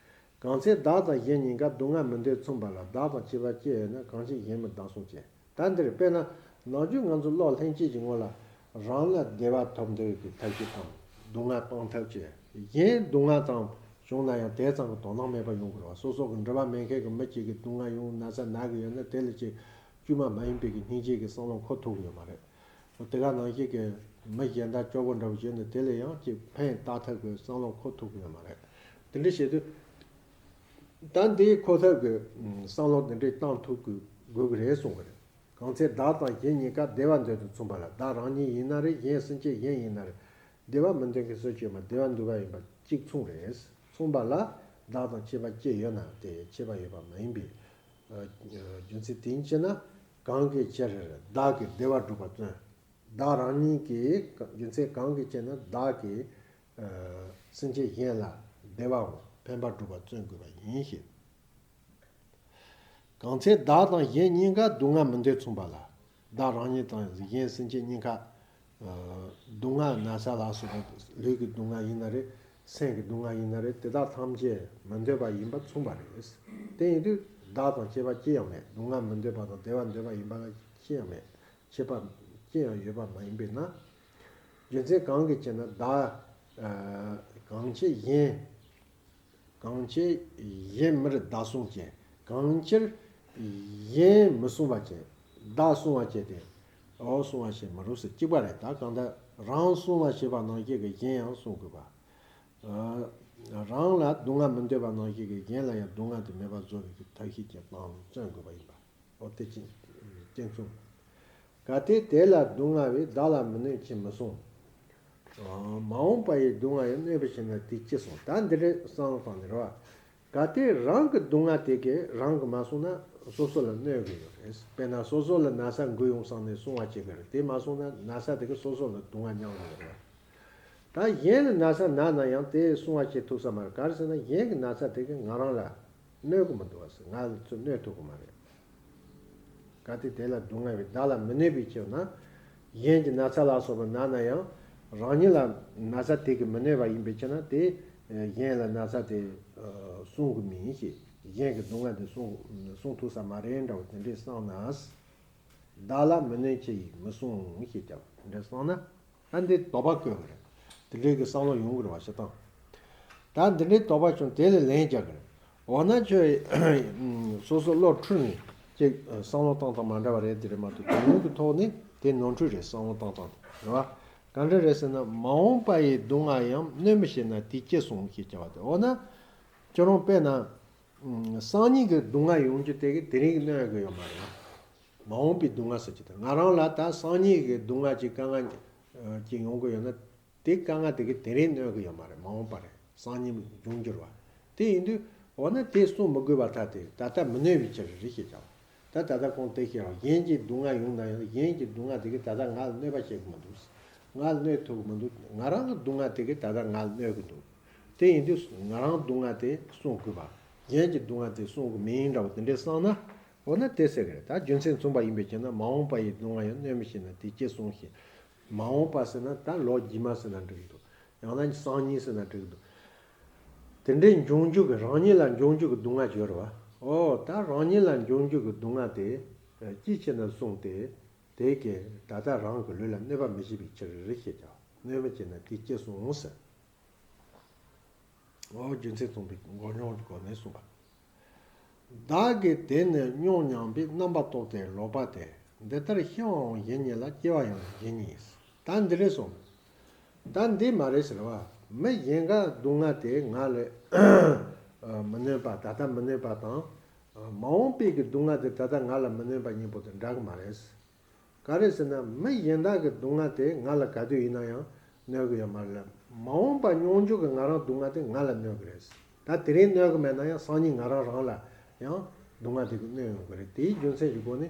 གང་ཚེ་བདག་དང་གཞན་གཉིས་ཀ་སྡུག་བསྔལ་མི་འདོད་མཚུངས་པ་ལ། བདག་དང་ཁྱད་པར་ཅི་ཡོད་ན། གང་ཕྱིར་གཞན་མི་བདག་བསྲུང་བྱེད། ད་འདིར་དཔེར་ན་ནམ་རྒྱུན་ང་ཚོ་བློ་ལྷན་སྐྱེས་ཀྱི་ངོ་ལ་རང་ལ་བདེ་བ་ཐོབ་འདོད་ཀྱི་ཐབས་ཤེས་དང་། སྡུག་བསྔལ་སྤང་ཐབས་བྱེད། གཞན་སྡུག་བསྔལ་ཙམ་བྱུང་ན་ཡང་དེ་ཙམ་གྱི་དོ་སྣང་མེད་པ་ཡོང་དགོས་རེད་བ། སོ་སོ་གི་འགྲོ་བ་མེད་མཁན་གྱི་མི་གཅིག་གི་སྡུག་བསྔལ་ཡོང་། ན་ཚ་ན་གི་ཡོད་ན་དེ་ལ་ཅིག་དཀྱུས་མ་མ་ཡིན་པའི་གི་སྙིང་རྗེ་གི་བསམ་བློ་འཁོར་ཐུབ་ཀྱི་ཡོད་མ་རེད། འོ་དེ་ག་ནང་བཞིན་གྱི་མི་གཞན་དག་སྐྱོ་པོ་འདྲ་བོ་བྱས་ནས་དེ་ལ་ཡང་ཅིག་ཕན་བཏགས་ཐབས་ཀྱི་བསམ་བློ་འཁོར་ཐུབ་ཀྱི་ཡོད་མ་རེད། དེ་འདྲ་བྱེད་དུས། ད་འདིའི་འཁོར་ཐབས་ཀྱི་བསམ་བློ་འདི་འདྲའི་བཏང་ཐུབ་དགོས་དགོས་ཀྱི་རེད་གསུངས་པ་རེད། གང་ཚེ་བདག་དང་གཞན་གཉིས་ཀ་བདེ་བ་འདོད་དུ་མཚུངས་པ་ལ། བདག་རང་ཉིད་ཡིན་ན་རེད། གཞན་སེམས་ཅན་གཞན་ཡིན་ན་རེད། བདེ་བ་མི་འདོད་མཁན་སུ་ཡོད་མ་རེད། བདེ་བ་འདོད་པ་ཡིན་པ་གཅིག་མཚུངས་རེད། མཚུངས་པ་ལ་བདག་དང་ཁྱད་པར་ཅི་ཡོད་ན། དེ་ཁྱད་པར་ཡོད་པ་མ་ཡིན་པས། ཨ་རྒྱུ་མཚན་དེ་ཡིན་ཕྱིར་ན། གང་གི་ཕྱིར་བདག་གིས་བདེ་བ་སྒྲུབ་པར་བརྩོན། བདག་རང་ཉིད་ཀྱིས་རྒྱུ་མཚན་གང་གི་ཕྱིར་ན་བདག་གིས་ཨ་སེམས་ཅན་གཞན་ལ་བདེ་བའམ་ཕན་པ་སྒྲུབ་པར་བརྩོན་དགོས་པ་ཡིན་ཞེས། གང་ཚེ་བདག་དང་གཞན་གཉིས་ཀ་སྡུག་བསྔལ་མི་འདོད་མཚུངས་པ་ལ། བདག་རང་ཉིད་དང་གཞན་སེམས་ཅན་གཉིས་ཀ་ཨ་སྡུག་བསྔལ་ན་ཚ་ལ་སོགས་པ་ལུས་ཀྱི་སྡུག་བསྔལ་ཡིན་ན་རེད། སེམས་ཀྱི་སྡུག་བསྔལ་ཡིན་ན་རེད། དེ་དག་ཐམས་ཅད་མི་འདོད་པ་ཡིན་པ་མཚུངས་པ་རེད། དེ་ཡིན་དུས་བདག་དང་ཁྱད་པར་ཅི་ཡང་མེད། སྡུག་བསྔལ་མི་འདོད་པ་དང་བདེ་བ་འདོད་པ་ཡིན་པ་ལ་ཅི་ཡང་མེད། ཁྱད་པར་ཅི་ཡང་ཡོད་པ་མ་ཡིན་པས་ན། རྒྱུ་མཚན་གང་གི་ཕྱིར་ན་བདག་ཨ་གང་ཕྱིར་གཞན། གང་ཕྱིར་གཞན་མིར་བདག་བསྲུང་བྱེད། གང་ཕྱིར་ གཞན་མི་བསྲུང་བ་བྱེད། བདག་བསྲུང་བ་བྱེད་དེ། འོ་བསྲུང་བ་བྱེད་མི་རུང་ཟེར་གཅིག་པ་རེད། ད་གང་ལྟར་རང་བསྲུང་བ་བྱེད་པ་ནང་བཞིན་གྱི་གཞན་ཡང་བསྲུང་དགོས་པ། རང་ལ་སྡུག་བསྔལ་མི་འདོད་པ་ནང་བཞིན་གྱི་གཞན་ལ་ཡང་སྡུག་བསྔལ་དེ་མེད་པར་བཟོ་བའི་ཐབས་ཤེས་ཀྱི་སྟངས་བརྩོན་དགོས་པ་ཡིན་པ། འོ་དེ་ཅི་སྐྱེ་མཚུངས། གལ་ཏེ་དེ་ལ་སྡུག་བསྔལ་བས། བདག་ལ་མི་གནོད་ཅིས་མི་བསྲུང་། མ་འོངས་པ་ཡི་སྡུག་བསྔལ་ཡང་། གནོད་པའི་ཕྱིར་ན་དེས་ཅི་བསྲུང་། ད་འདི་འདྲའི་བསམ་བློ་བཏང་ནས་རེད་བ། གལ་ཏེ་རང་གི་སྡུག་བསྔལ་དེ་གས་རང་གིས་མ་བསྲུངས་ན་སོ་སོ་ལ་གནོད་ཀྱི་ཡོད་རེད། དཔེར་ན་སོ་སོ་ལ་ན་ཚ་འགོས་ཡོང་སོང་ནས་བསྲུང་བ་བྱེད་ཀྱི་རེད། དེ་མ་བསྲུངས་ན་ན་ཚ་དེ་གས་སོ་སོ་ལ་སྡུག་བསྔལ་མྱངས་ཀྱི་ཡོད་རེད། ད་གཞན་ལ་ན་ཚ་ན་ན་ཡང་དེ་བསྲུང་བ་བྱེད་ཐུབ་ས་མ་རེད། ག་རེ་ཟེར་ན་གཞན་གྱི་ན་ཚ་དེ་གས་ང་རང་ལ་གནོད་ཀྱི་མི་འདུག་བ་ཟེར། ང་ལ་ཚུར་གནོད་ཐུབ་ཀྱི་མ་རེད། གལ་ཏེ་དེ་ལ་སྡུག་བསྔལ་བས། བདག་ལ་མི་གནོད་པའི་ཕྱིར་ན། གཞན་གྱི་ན་ཚ་ལ་སོགས་པ་ན་ན་ཡང་རང་ཉིད་ལ་ན་ཚ་དེ་གས་མི་གནོད་པ་ཡིན་པའི་ཕྱིར་ན་དེ་གཞན་ལ་ན་ཚ་དེ་བསྲུང་གི་མིན་ཞེས། གཞན་གྱི་སྡུག་བསྔལ་དེ་བསྲུང་བསྲུང་ཐུབ་ས་མ་རེད་འདྲ་བོ་དེ་འདྲས་བསམ་ན། བདག་ལ་མི་གནོད་ཅིས་མི་བསྲུང་ཞེས་ཀྱང་དེ་འདྲས་བསམ་ན། ད་འདི་དོགས་པ་བཀོད་པ་རེད། དེ་འདྲའི་གི་བསམ་བློ་ཡོང་གི་རེད་བ། བྱེད་སྟངས། ད་འདི་འདྲའི་དོགས་པ་བྱུང་དེ་ལ་ལན་རྒྱག་གི་རེད། འོ་ན་ཁྱོད་སོ་སོ་བློ་འཁྲུལ་ནས་ཅིག་བསམ་བློ་བཏང་སྟངས་མ་འདྲ་བ་རེད། དེ་རེད་མ་གཏོགས་དོན་དངོས་ཀྱི་ཐོག་ནས་དེ་ནོར་འཁྲུལ་རེད། བསམ་བློ་བཏང་སྟངས་དེ་རེད་བ། ག་འདྲ་རེད་ཟེར་ན། མ་འོངས་པ་ཡི་སྡུག་བསྔལ་ཡང་། གནོད་མི་ཤེས་ན་དེས་ཅི་བསྲུང་ཞེས་བྱ་བ་སྟེ། འོ་ན་ཁྱོད་རང་དཔེར་ན་སང་ཉིན་གྱི་སྡུག་བསྔལ་ཡོང་རྒྱུ་དེ་གས་དེ་རིང་གི་གནོད་གི་ཡོད་མ་རེད་བ། མ་འོངས་པའི་སྡུག་བསྔལ་ཟེར་གྱི་དེ། ང་རང་ལ་ད་སང་ཉིན་གྱི་སྡུག་བསྔལ་ཅིག་དཀའ་ངལ་ཅིག་ཡོང་གི་ཡོད་ན། དེ་དཀའ་ངལ་དེ་གས་དེ་རིང་གནོད་གི་ཡོད་མ་རེད། མ་འོངས་པ་རེད། སང་ཉིན་འབྱུང་འགྱུར་བ། དེ་ཡིན་དུས་འོ་ན་དེ་བསྲུང་མི་དགོས་པར་ཐལ་ཏེ། ད་ལྟ་མི་གནོད་པའི་ཕྱིར་རེད་ཞེས་བྱ་བ། ད་ད་ལྟ་གོང་དེ་བཤད་པ། གཞན་གྱི་སྡུག་བསྔལ་ཡོང་ན་ཡང་གཞན་གྱི་སྡུག་བསྔལ་དེ་གས་ད་ལྟ་ང་ལ་གནོད་པ་བྱེད་ཀྱི་མི་འདུག་ང་ལ་གནོད་ཐུབ་ཀྱི་མི་འདུག་ང་རང་གི་སྡུག་བསྔལ་དེ་གས་ད་ལྟ་ང་ལ་གནོད་ཀྱི་འདུག་དེ་ཡིན་དུས་ང་རང་སྡུག་བསྔལ་དེ་བསྲུང་དགོས་པ། གཞན་གྱི་སྡུག་བསྔལ་དེ་བསྲུང་གི་མིན་འདྲ་བོ་དེ་འདྲས་བསམ་ན། འོ་ན་དེ་ཟེར་གི་རེད། ད་རྒྱུ་མཚན་མཚུངས་པ་ཡིན་པའི་ཕྱིར་ན། མ་འོངས་པ་ཡི་སྡུག་བསྔལ་ཡང་། གནོད་མི་ཤེས་ན་དེས་ཅི་བསྲུང་ཞེས། མ་འོངས་པ་ཟེར་ན་ད་ལོ་རྗེས་མ་ཟེར་ན་འགྲིག་གི་འདུག་ཡང་ན་སང་ཉིན་ཟེར་ན་འགྲིག་གི་འདུག་དེ་འདྲའི་འབྱུང་འགྱུར་གྱི་རང་ཉིད་ལ་འབྱུང་འགྱུར་གྱི་སྡུག་བསྔལ་ཅིག་ཡོད་རེད་བ། འོ་ད་རང་ཉིད་ལ་འབྱུང་འགྱུར་གྱི་སྡུག་བསྔལ་དེ་ཅི་བྱས་ན་བསྲུང་སྟེ། དེ་གས་ད་ལྟ་རང་གི་ལུས་ལ་གནོད་པ་མི་བྱེད་པའི་ཕྱིར་ཞེས་བྱ་བ། གནོད་མི་བྱེད་ན་དེས་ཅི་བསྲུང་ཟེར། འོ་རྒྱུ་མཚན་མཚུངས་པའི་མགོ་རྙོག་གི་སྒོ་ནས་གསུངས་པ། བདག་གིས་དེ་ནི་མྱོང་སྙམ་པའི་རྣམ་པར་རྟོག་སྟེ་ལོག་པ་སྟེ། འདི་ལྟར་ཤི་བའང་གཞན་ཉིད་ལ། སྐྱེ་བ་ཡང་ནི་གཞན་ཉིད་ཡིན། ད་འདི་རེད་སོང་། ད་འདི་མ་རེད་ཟེར་བ། མི་གཞན་ག་སྡུག་བསྔལ་དེ་ང་ལ་མི་གནོད་པ། ད་ལྟ་མི་གནོད་པ་དང་། མ་འོངས་པའི་གི་སྡུག་བསྔལ་དེ་ད་ལྟ་ང་ལ་མི་གནོད་པ་གཉིས་པོ་དེ་འདྲ་གི་མ་རེད། ག་རེ་ཟེར་ན་མི་གཞན་དག་གི་སྡུག་བསྔལ་དེ་ང་ལ་ག་དུས་ཡིན་ན་ཡང་གནོད་གི་ཡོད་མ་རེད་ལ། མ་འོངས་པ་མྱོང་འགྱུར་གི་ང་རང་སྡུག་བསྔལ་དེ་ང་ལ་གནོད་གི་རེད། ད་དེ་རིང་གནོད་གི་མེད་ན་ཡང་སང་ཉིན་ང་རང་རང་ལ་ཡང་སྡུག་བསྔལ་དེ་གི་གནོད་ཡོང་གི་རེད། དེའི་རྒྱུ་མཚན་གྱི་སྒོ་ནས་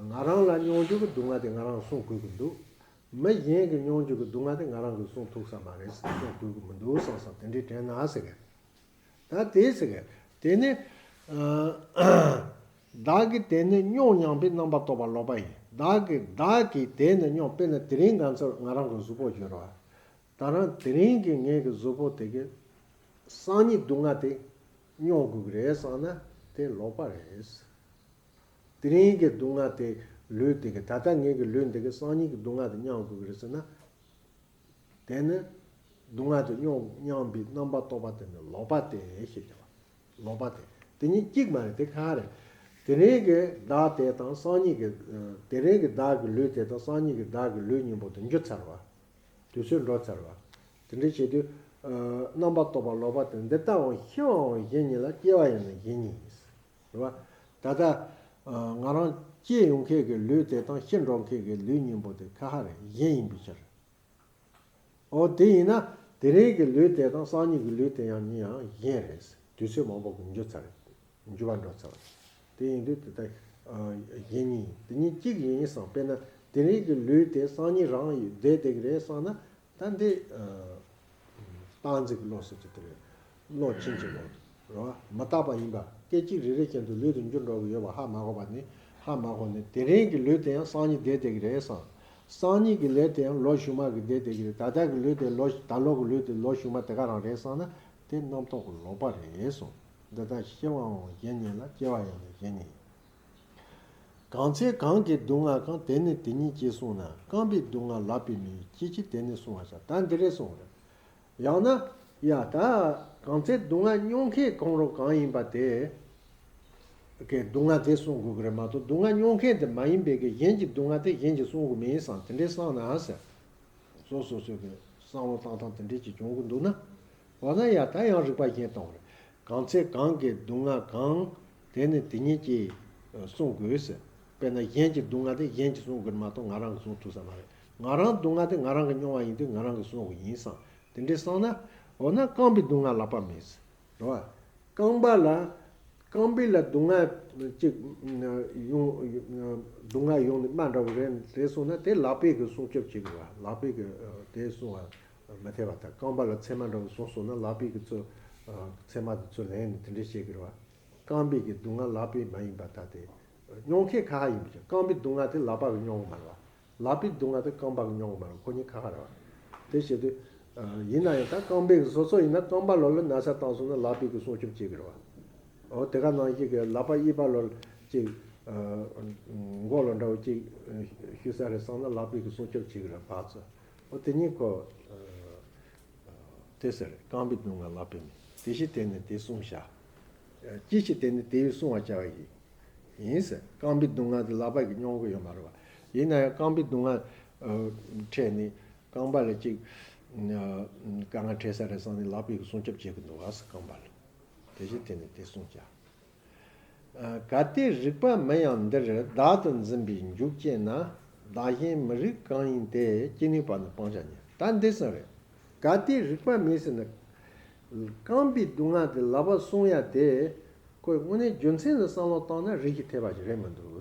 ང་རང་ལ་མྱོང་འགྱུར་གི་སྡུག་བསྔལ་དེ་ང་རང་སྲུང་དགོས་གི་འདུག་མི་གཞན་གི་མྱོང་འགྱུར་གི་སྡུག་བསྔལ་དེ་ང་རང་གི་སྲུང་ཐུབ་ས་མ་རེད། སྲུང་དགོས་གི་མི་འདུག་བསམ་བསམ་དེ་འདྲའི་དྲན་ན་ཟེར་གི། ད་དེ་ཟེར་གི། དེ་ནི་བདག་གིས་དེ་ནི་མྱོང་སྙམ་པའི་རྣམ་པར་རྟོག་པ་ལོག་པ་ཡིན། བདག་གིས་བདག་གིས་དེ་ནི་མྱོང་། དཔེར་ན་དེ་རིང་ང་ཚོ་ང་རང་གི་གཟུགས་པོ་བརྗོད་རོགས། ད་རང་དེ་རིང་གི་ངའི་གི་གཟུགས་པོ་དེ་གི་སང་ཉིན་སྡུག་བསྔལ་དེ་མྱོང་དགོས་གི་རེད་བསམ་ན་དེ་ལོག་པ་རེད། དེ་རིང་གི་སྡུག་བསྔལ་དེ་ལུས་དེ་གི་ད་ལྟ་ངའི་གི་ལུས་འདི་གི་སང་ཉིན་གི་སྡུག་བསྔལ་དེ་མྱོང་དགོས་གི་རེད་ཟེར་ན། དེ་ནི་སྡུག་བསྔལ་དེ་མྱོང་སྙམ་པའི་རྣམ་པར་རྟོག་པ་དེ་ནི་ལོག་པ་སྟེ་ཞེས་བྱ་བ། ལོག་པ་སྟེ། དེ་གཉིས་གཅིག་མ་རེད། དེ་ཁ་རེད། དེ་རིང་གི་བདག་དེ་དང་སང་ཉིན་གྱི། དེ་རིང་གི་བདག་གི་ལུས་དེ་དང་སང་ཉིན་གྱི་བདག་གི་ལུས་གཉིས་པོ་དེ་འགྱུར་ཚར་བ། དུས་ཚོད་འགྲོ་ཚར་བ། དེ་འདྲ་བྱེད་དུས། རྣམ་པར་རྟོག་པ་ལོག་པ་སྟེ། འདི་ལྟ་བའང་ཤི་བའང་གཞན་ཉིད་ལ། སྐྱེ་བ་ཡང་ནི་གཞན་ཉིད་ཡིན། རེད་བ། ད་ལྟ་ང་རང་སྐྱེ་ཡོང་མཁན་གྱི་ལུས་དེ་དང་ཤི་འགྲོ་མཁན་གྱི་ལུས་གཉིས་པོ་དེ་ཁ་ཁ་རེད། གཞན་ཡིན་པའི་ཕྱིར། འོ་དེ་ཡིན་ན་དེ་རིང་གི་ལུས་དེ་དང་སང་ཉིན་གྱི་ལུས་དེ་ཡང་གཉིས་ཡང་གཞན་རེད། དུས་ཚོད་མང་པོ་གི་འགྱུར་ཚར་རེད། འགྱུར་བ་འགྲོ་ཚར་བ་རེད། དེ་ཡིན་དུས་དེ་ལྟ་གཞན་ཉིད་ཡིན། དེ་གཉིས་གཅིག་ཡིན་བསམ། དཔེར་ན་དེ་རིང་གི་ལུས་དེ་སང་ཉིན་རང་ཡིན་བསྡད་བསྡད་ཀྱི་རེད་བསམ་ན། ད་འདི་རྟག་འཛིན་གྱི་བློ་ཟེར་གྱི་དེ་རེད། བློ་ཕྱིན་ཅི་ལོག་རེད་བ། མི་རྟག་པ་ཡིན་པ། སྐད་ཅིག་རེ་རེ་བཞིན་དུ་ལུས་དེ་འགྱུར་འགྲོ་གི་ཡོད་པ་ཧ་མ་གོ་བ་ནི། ཧ་མ་གོ་ནི་དེ་རིང་གི་ལུས་དེ་ཡང་སང་ཉིན་བསྡད་བསྡད་ཀྱི་རེད་བསམ། སང་ཉིན་གྱི་ལུས་དེ་ཡང་ལོ་གཞུག་མ་གི་བསྡད་བསྡད་ཀྱི་རེད། ད་ལྟ་གི་ལུས་དེ་ལོ་ད་ལོ་གི་ལུས་དེ་ལོ་གཞུག་མ་དེ་ག་རང་རེད་བསམ་ན་དེ་རྣམ་རྟོག་གི་ལོག་པ་རེད་གསུངས། འདི་ལྟར་ཤི་བའང་གཞན་ཉིད་ལ། སྐྱེ་བ་ཡང་ནི་གཞན་ཉིད་ཡིན། གང་ཚེ་གང་གི་སྡུག་བསྔལ་གང་། དེ་ནི་དེ་ཉིད་ཅེས་གསུངས་ན། རྐང་པའི་སྡུག་བསྔལ་ལག་པས་མི་གཡོས། སྐྱེ་འཆི་དེ་ནི་བསྲུང་བར་བྱ། ད་འདི་རེད་གསུངས་རེད། ཡང་ན། ཡ་ད། གང་ཚེ་སྡུག་བསྔལ་མྱོང་མཁན་གང་རུང་གང་ཡིན་པ་དེ། གི་སྡུག་བསྔལ་དེ་སྲུང་དགོས་ཀྱི་རེད་མ་གཏོགས། སྡུག་བསྔལ་མྱོང་མཁན་དེ་མ་ཡིན་པའི་གི་གཞན་གྱི་སྡུག་བསྔལ་དེ་གཞན་གྱིས་སྲུང་དགོས་མིན་བསམ། དེ་འདྲའི་བསམ་ན་ཟེར། སོ་སོ་སོ་གི་བསམ་བློ་བཏང་སྟངས་དེ་འདྲའི་ཅིག་བྱུང་གི་འདུག་ན། འོ་ན་ཡ་ད་ཡང་རིག་པ་གཞན་གཏོང་རེད། གང་ཚེ་གང་གི་སྡུག་བསྔལ་གང་། དེ་ནི་དེ་ཉིད་ཀྱིས་སྲུང་དགོས་ཟེར། དཔེར་ན་གཞན་གྱི་སྡུག་བསྔལ་དེ་གཞན་གྱིས་སྲུང་དགོས་མ་གཏོགས་ང་རང་གིས་སྲུང་ཐུབ་ས་མ་རེད། ང་རང་སྡུག་བསྔལ་དེ་ང་རང་གིས་མྱོང་བ་ཡིན་དུས་ང་རང་གིས་སྲུང་དགོས་ཡིན་བསམ། དེ་འདྲའི་བསམ་ན། འོ་ན་རྐང་པའི་སྡུག་བསྔལ་ལག་པ་མེད་ཟེར། རེད་བ། རྐང་པ་ལ། རྐང་པའི་ལ་སྡུག་བསྔལ་གཅིག་ཡོང་། སྡུག་བསྔལ་ཡོང་ནས་རྨ་འདྲ་བོ་རེད་དེ་སོང་ན་དེ་ལག་པས་ཀྱིས་སྲུང་སྐྱོབ་བྱེད་དགོས་བ། ལག་པས་ཀྱིས་དེ་སྲུང་བ་མི་འཐད་པ་དང་། རྐང་པ་ལ་ཚེར་མ་འདྲ་བོ་སོང་སོང་ན་ལག་པས་ཀྱིས་ཚུར་ཚེར་མ་དེ་ཚུར་ལེན་ནས་དེ་འདྲ་བྱེད་དགོས་བ། རྐང་པའི་གི་སྡུག་བསྔལ་ལག་པས་མ་ཡིན་པ་ད་དེ་མྱོང་མཁན་ཁ་ཁ་ཡིན་པ་བྱས། རྐང་པའི་སྡུག་བསྔལ་དེ་ལག་པ་གིས་མྱོང་གི་མ་རེད་བ། ལག་པའི་སྡུག་བསྔལ་དེ་རྐང་པ་གིས་མྱོང་གི་མ་རེད། ཁོ་གཉིས་ཁ་ཁ་རེད་བ། དེ་བྱེད་དུས། ཡིན་ན་ཡང་ད་རྐང་པའི་སོ་སོ་ཡིན་ན་རྐང་པ་ལོ་ལ་ན་ཚ་བཏང་སོང་ན་ལག་པའི་གིས་སྲུང་སྐྱོབ་བྱེད་ཀྱི་རེད་བ། འོ་དེ་ག་ནང་བཞིན་གྱི་ལག་པ་གཡས་པ་ལོ་ལ་ཅིག་མགོ་ལ་འདྲ་བོ་ཅིག་ཤི་ས་རེད་བསམ་ན་ལག་པའི་གིས་སྲུང་སྐྱོབ་བྱེད་ཀྱི་རེད་བ་ཚོ། འོ་དེ་གཉིས་ཁོ། དེ་ཟེར། རྐང་པའི་སྡུག་བསྔལ་ལག་པས་མེད། དེ་ཕྱིར་དེ་ནི་དེ་བསྲུང་བྱ། ཅི་ཕྱིར་དེ་ནི་དེ་ཡིས་བསྲུང་བར་བྱ་བ་ཡིན། ཡིན་ཟེར། རྐང་པའི་སྡུག་བསྔལ་དེ་ལག་པ་གིས་མྱོང་གི་ཡོད་མ་རེད་བ། ཡིན་ན་ཡང་རྐང་པའི་སྡུག་བསྔལ་འཕྲད་ནས་རྐང་པ་ལ་ཅིག་དཀའ་ངལ་འཕྲད་ས་རེད་བསམ་ནས་ལག་པའི་གིས་སྲུང་སྐྱོབ་བྱེད་ཀྱི་འདུག་བ་ཟེར། རྐང་པ་ལ། དེ་བཞིན་དེ་ནི་དེ་བསྲུང་བྱ། གལ་ཏེ་རིག་པ་མིན་ཡང་འདིར། བདག་ཏུ་འཛིན་པས་འཇུག་ཅེ་ན། བདག་གཞན་མི་རིག་གང་ཡིན་དེ། ཅི་ནུས་པ་ནི་སྤང་བྱ་ཉིད། ད་འདི་ཙམ་རེད། གལ་ཏེ་རིག་པ་མེད་ཟེར་ན། རྐང་པའི་སྡུག་བསྔལ་དེ་ལག་པས་སྲུང་ཡ་དེ། ཁོས་དངོས་གནས་རྒྱུ་མཚན་ལ་བསམ་བློ་བཏང་ན་རིགས་ཤིག་འཐད་པ་ཞིག་རེད་མི་འདུག་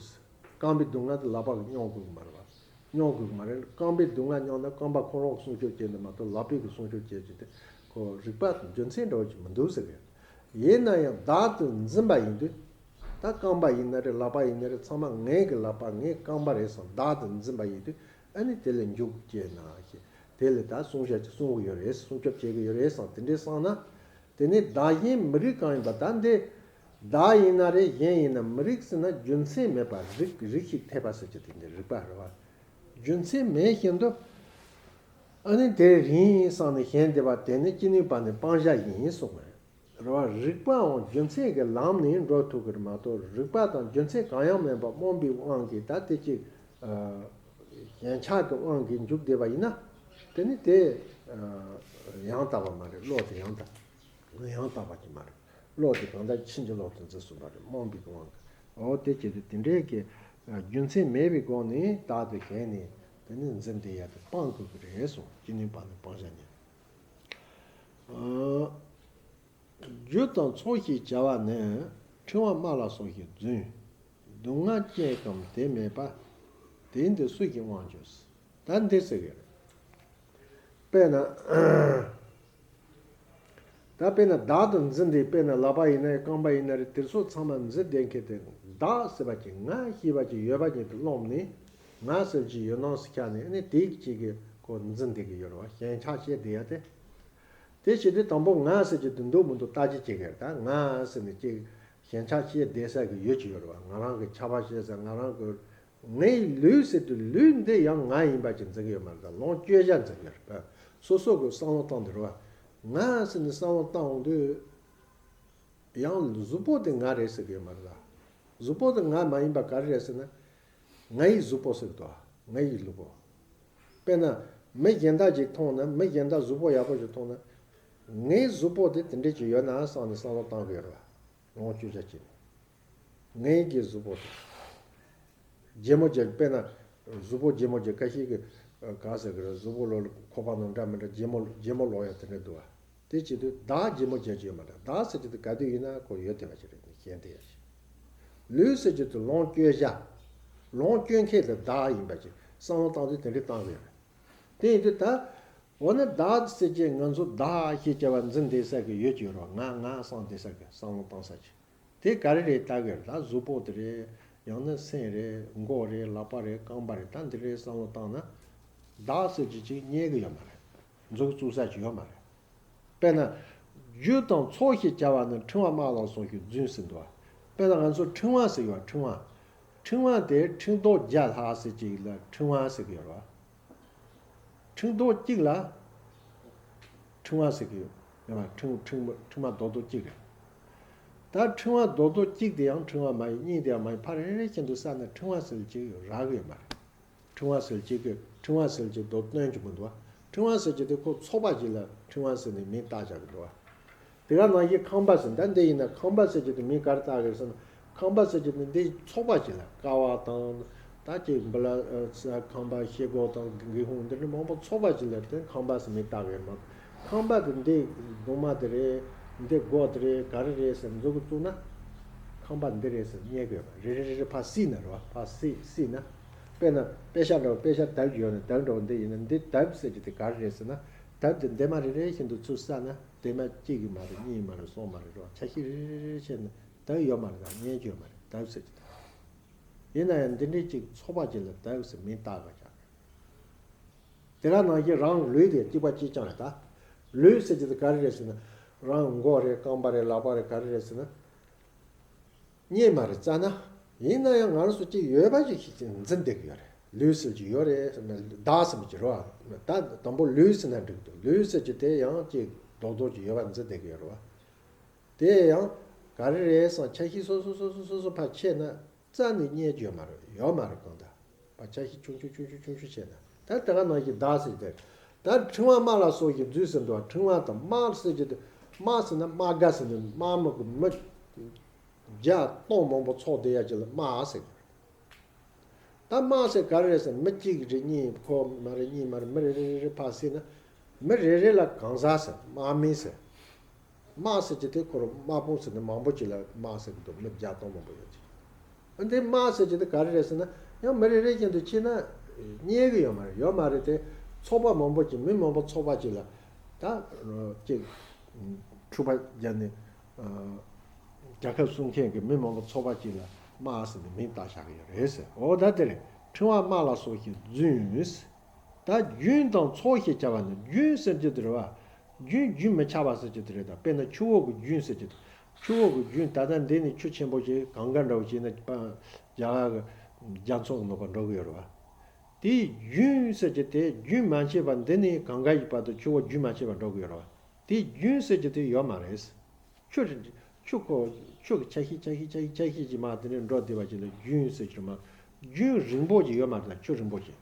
རྐང་པའི་སྡུག་བསྔལ་དེ་ལག་པ་གིས་མྱོང་དགོས་ཀྱི་མ་རེད་བ། མྱོང་དགོས་ཀྱི་མ་རེད། རྐང་པའི་སྡུག་བསྔལ་མྱོང་ན་རྐང་པ་ཁོ་རང་གིས་སྲུང་སྐྱོབ་བྱེད་འདུག་མ་གཏོགས་ལག་པས་ཀྱིས་སྲུང་སྐྱོབ་བྱེད་རྒྱུ་དེ་ཁོ་རིག་པ་དང་རྒྱུ་མཚན་འདྲ་བོ་ཅིག་མི་འདུག་ཟེར་གི། ཡིན་ན་ཡང་བདག་ཏུ་འཛིན་པ་ཡིན་དུས། ད་རྐང་པ་ཡིན་ན་རེད། ལག་པ་ཡིན་ན་རེད། ཚང་མ་ངའི་གི་ལག་པ་ངའི་རྐང་པ་རེད་བསམ་བདག་ཏུ་འཛིན་པ་ཡིན་དུས། ཨ་ནི་དེ་ལ་འཇུག་ཅེ་ན་ཞེས། དེ་ལ་ད་སྲུང་བྱ་ཅིག་སྲུང་གི་ཡོད་རེད། སྲུང་སྐྱོབ་བྱེད་ཀྱི་ཡོད་རེད་བསམ་དེ་འདྲའི་བསམ་ན། དེ་ནི་བདག་གཞན་མི་རིག་གང་ཡིན་པ། ད་འདི་བདག་ཡིན་ན་རེད། གཞན་ཡིན་ན་མི་རིག་ཟེར་ན་རྒྱུ་མཚན་མེད་པ། རིགས་རིགས་ཤིག་འཐད་པ་ཟེར་གྱི་དེ་འདི་རིག་པ་རེད་བ། རྒྱུ་མཚན་མེད་བཞིན་དུ། ཨ་ནི་དེ་རིག་ཡིན་བསམ་ནས་ཞེན་བསྡད་པ་དེ་ནི་ཅི་ནུས་པ་ནི་སྤང་བྱ་ཡིན་གསུངས་པ་རེད། རེད་བ། རིག་པའང་རྒྱུ་མཚན་གྱི་ལམ་ནས་འགྲོ་ཐུབ་ཀྱི་རེད་མ་གཏོགས། རིག་པ་དང་རྒྱུ་མཚན་གང་ཡང་མེད་པར་རྨོངས་པའི་དབང་གིས་ད་དེ་ཅིག་ཞེན་ཆགས་ཀྱི་དབང་གིས་འཇུག་བསྡད་པ་ཡིན་ན། དེ་ནི་དེ་ཡང་དག་པ་མ་རེད། བློ་དེ་ཡང་དག་ཡང་དག་པ་ཅིག་མ་རེད། བློ་དེ་གང་ལྟར་ཕྱིན་ཅི་ལོག་ཏུ་འཛིན་གསུངས་པ་རེད། རྨོངས་པའི་དབང་གིས། འོ་དེ་བྱེད་དུས་དེ་འདྲའི་གི་རྒྱུ་མཚན་མེད་པའི་སྒོ་ནས་བདག་ཏུ་ཞེན་ནས་དེ་ནི་འཛིན་བསྡད་ཡ་དེ་སྤང་དགོས་ཀྱི་རེད་གསུངས། ཅི་ནུས་པ་ནི་སྤང་བྱ་ཉིད། རྒྱུ་དང་ཚོགས་ཞེས་བྱ་བ་ནི། ཕྲེང་བ་དམར་ལ་སོགས་ཞེས་རྫུན། སྡུག་བསྔལ་སྐྱེ་ཀུན་དེ་མེད་པ། དེ་འདི་སུ་ཞིག་དབང་བྱས། ད་འདི་ཟེར་གི་རེད། དཔེར་ན། ད་དཔེར་ན་བདག་ཏུ་འཛིན་ཏེ། དཔེར་ན་ལག་པ་ཡིན་ན་རེད། རྐང་པ་ཡིན་ན་རེད། དེ་ཚོ་ཚང་མ་འཛིན་བསྡད་མཁན་དེ་བདག་ཟེར་བ་ཅིག་ང་ཞེས་པ་ཅིག་ཡོད་པ་ཉིད་དུ་རློམ་ནས། ང་ཟེར་གྱི་ཡོད་སྣང་ཟེར་ཆགས་ནས། ཨ་ནི་དེ་གཅིག་གིས་ཁོ་འཛིན་བསྡད་ཀྱི་ཡོད་རེད་བ། ཞེན་ཆགས་སྐྱེས་བསྡད་ཡ་དེ། དེ་བྱེད་དུས་དང་པོ་ང་ཟེར་གྱི་དེ་འདུག་མི་འདུག་བརྟག་དཔྱད་བྱེད་དགོས་རེད། ད་ང་ཟེར་ནས་ཅིག་ཞེན་ཆགས་སྐྱེས་བསྡད་ས་གི་ཡོད་ཀྱི་ཡོད་རེད་བ། ང་རང་གི་ཆགས་པ་སྐྱེས་ས། ང་རང་གི་ངའི་ལུས་ཟེར་དུས་ལུས་འདི་ཡང་ང་ཡིན་པ་ཅིག་འཛིན་གྱི་ཡོད་མ་རེད། ད་ལོངས་སྤྱོད་བྱ་འཛིན་གྱི་རེད་པ། སོ་སོ་གི་བསམ་བློ་བཏང་དེ་རེད་བ། ང་ཟེར་ནས་བསམ་བློ་བཏང་འོང་དུས། ཡང་གཟུགས་པོ་དེ་ང་རེད་ཟེར་གྱི་ཡོད་མ་རེད་ད། གཟུགས་པོ་དེ་ང་མ་ཡིན་པ་ག་རེ་རེད་ཟེར་ན། ང་ཡི་གཟུགས་པོ་ཟེར་གྱི་འདུག་ང་ཡི་གཟུགས་པོ། དཔེར་ན། མི་གཞན་དག་ཅིག་མཐོང་ན། མི་གཞན་དག་གཟུགས་པོ་ཡག་པོ་ཞིག་མཐོང་ན། ངའི་གཟུགས་པོ་དེ་དེ་འདྲས་ཅིག་ཡོད་ན་བསམ་ནས་བསམ་བློ་བཏང་གི་ཡོད་རེད་བ། ལོངས་སྤྱོད་བྱ་བྱེད་ནས། ངའི་གི་གཟུགས་པོ་དེ། རྒྱལ་མོ་རྒྱལ། དཔེར་ན། གཟུགས་པོ་རྒྱལ་མོ་རྒྱལ། ཁ་ཤས་ཀྱིས་ག་ཟེར་གི་རེད། གཟུགས་པོ་ལོ་ཁོག་པ་ནང་འདྲ་མི་འདྲ་རྒྱལ་མོ་རྒྱལ་མོ་ལོག་ཡ་དེ་འདྲ་འདུག་བ། དེ་བྱེད་དུས་བདག་རྒྱལ་མོ་རྒྱལ་གྱི་ཡོད་མ་རེད། བདག་ཟེར་གྱི་དེ་ག་དུས་ཡིན་ན་ཁོ་ཡོད་བསྡད་པ་ཞིག་རེད། ཞེན་བསྡད་ཡ་ཞིག་ལུས་ཟེར་གྱི་དེ་ལོངས་སྤྱོད་བྱ། ལོངས་སྤྱོད་མཁན་དེ་བདག་ཡིན་པ་ཅིག་བསམ་བློ་བཏང་དུས་དེ་འདྲས་བཏང་གི་ཡོད་རེད། དེ་ཡིན་དུས་ད། འོ་ན་བདག་ཟེར་གྱི་ང་ཚོ་བདག་ཞེས་བྱ་བ་འཛིན་བསྡད་ས་གི་ཡོད་ཀྱི་ཡོད་རེད་བ། ང་ང་བསམ་བསྡད་ས་གི་བསམ་བློ་བཏང་ས་ཅིག་དེ་ག་རེ་རེད་ལྟ་གི་རེད། ད་གཟུགས་པོ་དེ་རེད། ཡང་ན་སེམས་རེད། མགོ་རེད། ལག་པ་རེད། རྐང་པ་རེད། ད་འདི་རེད་བསམ་བློ་བཏང་ན། བདག་ཟེར་གྱི་ཅིག་རྙེད་གི་ཡོད་མ་རེད། མཛུབ་བཙུགས་ས་ཅིག་ཡོད་མ་རེད། དཔེར་ན། རྒྱུ་དང་ཚོགས་ཞེས་བྱ་བ་ནི། ཕྲེང་བ་དམར་ལ་སོགས་ཞེས་རྫུན་ཟེར་འདུག་བ། དཔེར་ན་ང་ཚོ་ཕྲེང་བ་ཟེར་གི་ཡོད་བ། ཕྲེང་བ། ཕྲེང་བ་དེ་ཕྲེང་རྡོག་བརྒྱ་ལྷག་ཟེར་ཅིག་ལ་ཕྲེང་བ་ཟེར་གི་ཡོད་རེད་བ། ཕྲེང་རྡོག་གཅིག་ལ་ཕྲེང་བ་ཟེར་གི་ཡོད་རེད་བ། ཕྲེང་ཕྲེང་ཕྲེང་བ་རྡོག་རྡོག་གཅིག་རེད། ད་ཕྲེང་བ་རྡོག་རྡོག་གཅིག་དེ་ཡང་ཕྲེང་བ་མ་ཡིན། གཉིས་དེ་ཡང་མ་ཡིན། ཕར་རེ་རེ་བཞིན་དུ་བསགས་ན་ཕྲེང་བ་ཟེར་གཅིག་རག་གི་ཡོད་མ་རེད། ཕྲེང་བ་ཟེར་གཅིག་གི་ཕྲེང་བ་ཟེར་གཅིག་རྡོག་སྟོན་གྱི་མི་འདུག་བ། ཕྲེང་བ་ཟེར་གཅིག་དེ་ཁོ་ཚོགས་པ་གཅིག་ལ་ཕྲེང་བ་ཟེར་ནས་མིང་བཏགས་བཞག་གི་འདུག་བ། དེ་ག་ནང་བཞིན་ཁང་པ་ཟེར། ད་འདི་ཡིན་ན་ཁང་པ་ཟེར་གཅིག་དེ་མིང་ག་རེ་བཏགས་ཀྱི་རེད་ཟེར་ན། ཁང་པ་ཟེར་གཅིག་དེ་འདི་ཚོགས་པ་གཅིག་ལ་ཀ་བ་དང་། ད་ཅིག་འབུ་ལ་ཁང་པ་ཤེལ་སྒོ་དང་སྒེའུ་ཁུང་འདི་འདྲ་མང་པོ་ཚོགས་པ་གཅིག་ལ་དེ་ཁང་པ་ཟེར་མིང་བཏགས་ཀྱི་རེད་མ་གཏོགས། ཁང་པ་དེ་འདི་གདུང་མ་དེ་རེད། འདི་སྒོ་དེ་རེད། ག་རེ་རེད་ཟེར་མཛུབ་གུ་བཙུགས་ན། ཁང་པ་འདི་རེད་ཟེར་རྙེད་དགོས་པ་རེ་རེ་རེ་རེ་ཕར་བསྲེས་ན་རེད་བ། ཕར་བསྲེས་བསྲེས་ན། དཔེར་ན་དཔེ་ཤག་འདྲ་བོ། དཔེ་ཤག་དེབ་ཡོད་ན་དེབ་འདྲ་བོ་འདི་ཡིན་ན། འདི་དེབ་ཟེར་གྱི་དེ་ག་རེ་རེད་ཟེར་ན། དེབ་དེ་འདབ་མ་རེ་རེ་བཞིན་དུ་ཚུར་བསགས་ན། འདབ་མ་གཅིག་གི་མ་རེད། གཉིས་མ་རེད། གསུམ་མ་རེད། རེད་བ། ཆ་ཤས་རེ་རེ་རེ་བྱས་ན་དེབ་ཡོད་མ་རེད། ད་རྙེད་རྒྱུ་ཡོད་མ་རེད། དེབ་ཟེར་གྱི་དེ། ཡིན་ན་ཡང་འདི་འདྲའི་གཅིག་ཚོགས་པ་གཅིག་ལ་དེབ་ཟེར་མིང་བཏགས་པ་ཀྱང་། དེ་ག་ནང་བཞིན་རང་ལུས་དེ་གཅིག་པ་གཅིག་རྐྱང་རེད་ད། ལུས་ཟེར་གྱི་དེ་ག་རེ་རེད་ཟེར་ན། རང་མགོ་རེད། རྐང་པ་རེད། ལག་པ་རེད། ག་རེ་རེད་ཟེར་ན། རྙེད་མ་རེད་རྩ་ན། ཡིན་ན་ཡང་ང་རང་ཚོ་གཅིག་ཡོད་པ་ཞིག་ཞིག་འཛིན་བསྡད་ཀྱི་ཡོད་རེད། ལུས་ཟེར་གྱི་ཡོད་རེད་ཟེར་ན། བདག་ཟེར་གྱི་རེད་བ། ད་དང་པོ་ལུས་ཟེར་ན་འགྲིག་འདུག་ལུས་ཟེར་གྱི་དེ་ཡང་གཅིག་རྡོག་རྡོག་ཅིག་ཡོད་པ་འཛིན་བསྡད་ཀྱི་ཡོད་རེད་བ། དེ་ཡང་ག་རེ་རེད་ཟེར་ན། ཆ་ཤས་སོ་སོ་སོ་སོ་སོ་སོ་ཕར་ཕྱེ་ན་རྩ་ནས་རྙེད་རྒྱུ་ཡོད་མ་རེད། ཡོད་མ་རེད་གང་ལྟར། ཕར་ཆ་ཤས་ཆུང་ཆུང་ཆུང་ཆུང་ཆུང་ཆུང་བྱས་ན། ད་དེ་ག་ནང་བཞིན་བདག་ཟེར་དེ། ད་ཕྲེང་བ་དམག་ལ་སོགས་ཀྱིས་འཛུལ་ཟེར་འདུག་ཕྲེང་བ་དང་དམག་ཟེར་གྱི་དེ། དམག་ཟེར་ན་དམག་སྒར་ཟེར་ནས་དམག་མི་གི་མི་བརྒྱ་སྟོང་མང་པོ་ཚོགས་བསྡད་ཡ་ཅིག་ལ་དམག་ཟེར་གྱི་རེད། ད་དམག་ཟེར་ག་རེ་རེད་ཟེར་ན། མི་གཅིག་རེད། གཉིས་ཁོ་མ་རེད། གཉིས་མ་རེད། མི་རེ་རེ་རེ་རེ་ཕར་བསྲེས་ན། མི་རེ་རེ་ལ་གང་ཟག་ཟེར། དམག་མི་ཟེར། དམག་ཟེར་གྱི་དེ་ཁོ་རང་དམག་དཔུང་ཟེར་ནས་མང་པོ་ཅིག་ལ་དམག་ཟེར་གྱི་འདུག་མི་བརྒྱ་སྟོང་མང་པོ་ཡོད་ཅིག་འདི་དམག་ཟེར་གྱི་དེ་ག་རེ་རེད་ཟེར་ན། ཡང་མི་རེ་རེ་བཞིན་དུ་ཕྱེ་ན་རྙེད་གི་ཡོད་མ་རེད། ཡོད་མ་རེད་དེ། ཚོགས་པ་མང་པོ་ཅིག་མི་མང་པོ་ཚོགས་པ་ཅིག་ལ། ད་ཅིག་འཁྲུག་པ་བརྒྱབ་ནས། རྒྱལ་ཁབ་སྲུང་མཁན་གྱི་མི་མང་པོ་ཚོགས་པ་ཅིག་ལ་དམག་ཟེར་ནས་མིང་བཏགས་བཞག་གི་ཡོད་རེད་ཟེར། འོ་ད་དེ་རེད། ཕྲེང་བ་དམག་ལ་སོགས་ཀྱིས་འཛུལ། ད་རྒྱུན་དང་ཚོགས་ཞེས་བྱ་བ་ནི། རྒྱུན་ཟེར་གྱི་དེ་རེད་བ། རྒྱུན་རྒྱུན་མི་ཆགས་པ་ཟེར་གྱི་དེ་རེད་ད། དཔེར་ན་ཆུ་བོ་གི་རྒྱུན་ཟེར་གྱི་དེ། ཆུ་བོ་གི་རྒྱུན་ད་ལྟ་འདི་ནས་ཆུ་ཆེན་པོ་ཞིག་གངྒཱ་འདྲ་བོ་ཞིག་ན་པ། རྒྱ་གར་གྱི་རྒྱ་མཚོ་གི་ནུབ་པར་འགྲོ་གི་ཡོད་རེད་བ། དེའི་རྒྱུན་ཟེར་གྱི་དེ་རྒྱུན་མ་ཆད་པར་འདི་ནས་གངྒཱ་ཡི་བར་དུ་ཆུ་བོ་རྒྱུན་མ་ཆད་པར་འགྲོ་གི་ཡོད་རེད་བ། དེའི་རྒྱུན་ཟེར་གྱི་དེ་ཡོད་མ་རེད། ཆུ་རེད། ཆུ་ཁོ་ཆུ་གི་ཆ་ཤས་ཆ་ཤས་ཆ་ཤས་ཆ་ཤས་ཀྱིས་མར་དེ་འདྲ་འགྲོ་བསྡད་པ་ཅིག་ལ་རྒྱུན་ཟེར་གྱི་རེད་མ། རྒྱུན་རིང་པོ་ཅིག་ཡོད་མ་རེད་ད། ཆུ་རིང་པོ་ཅིག་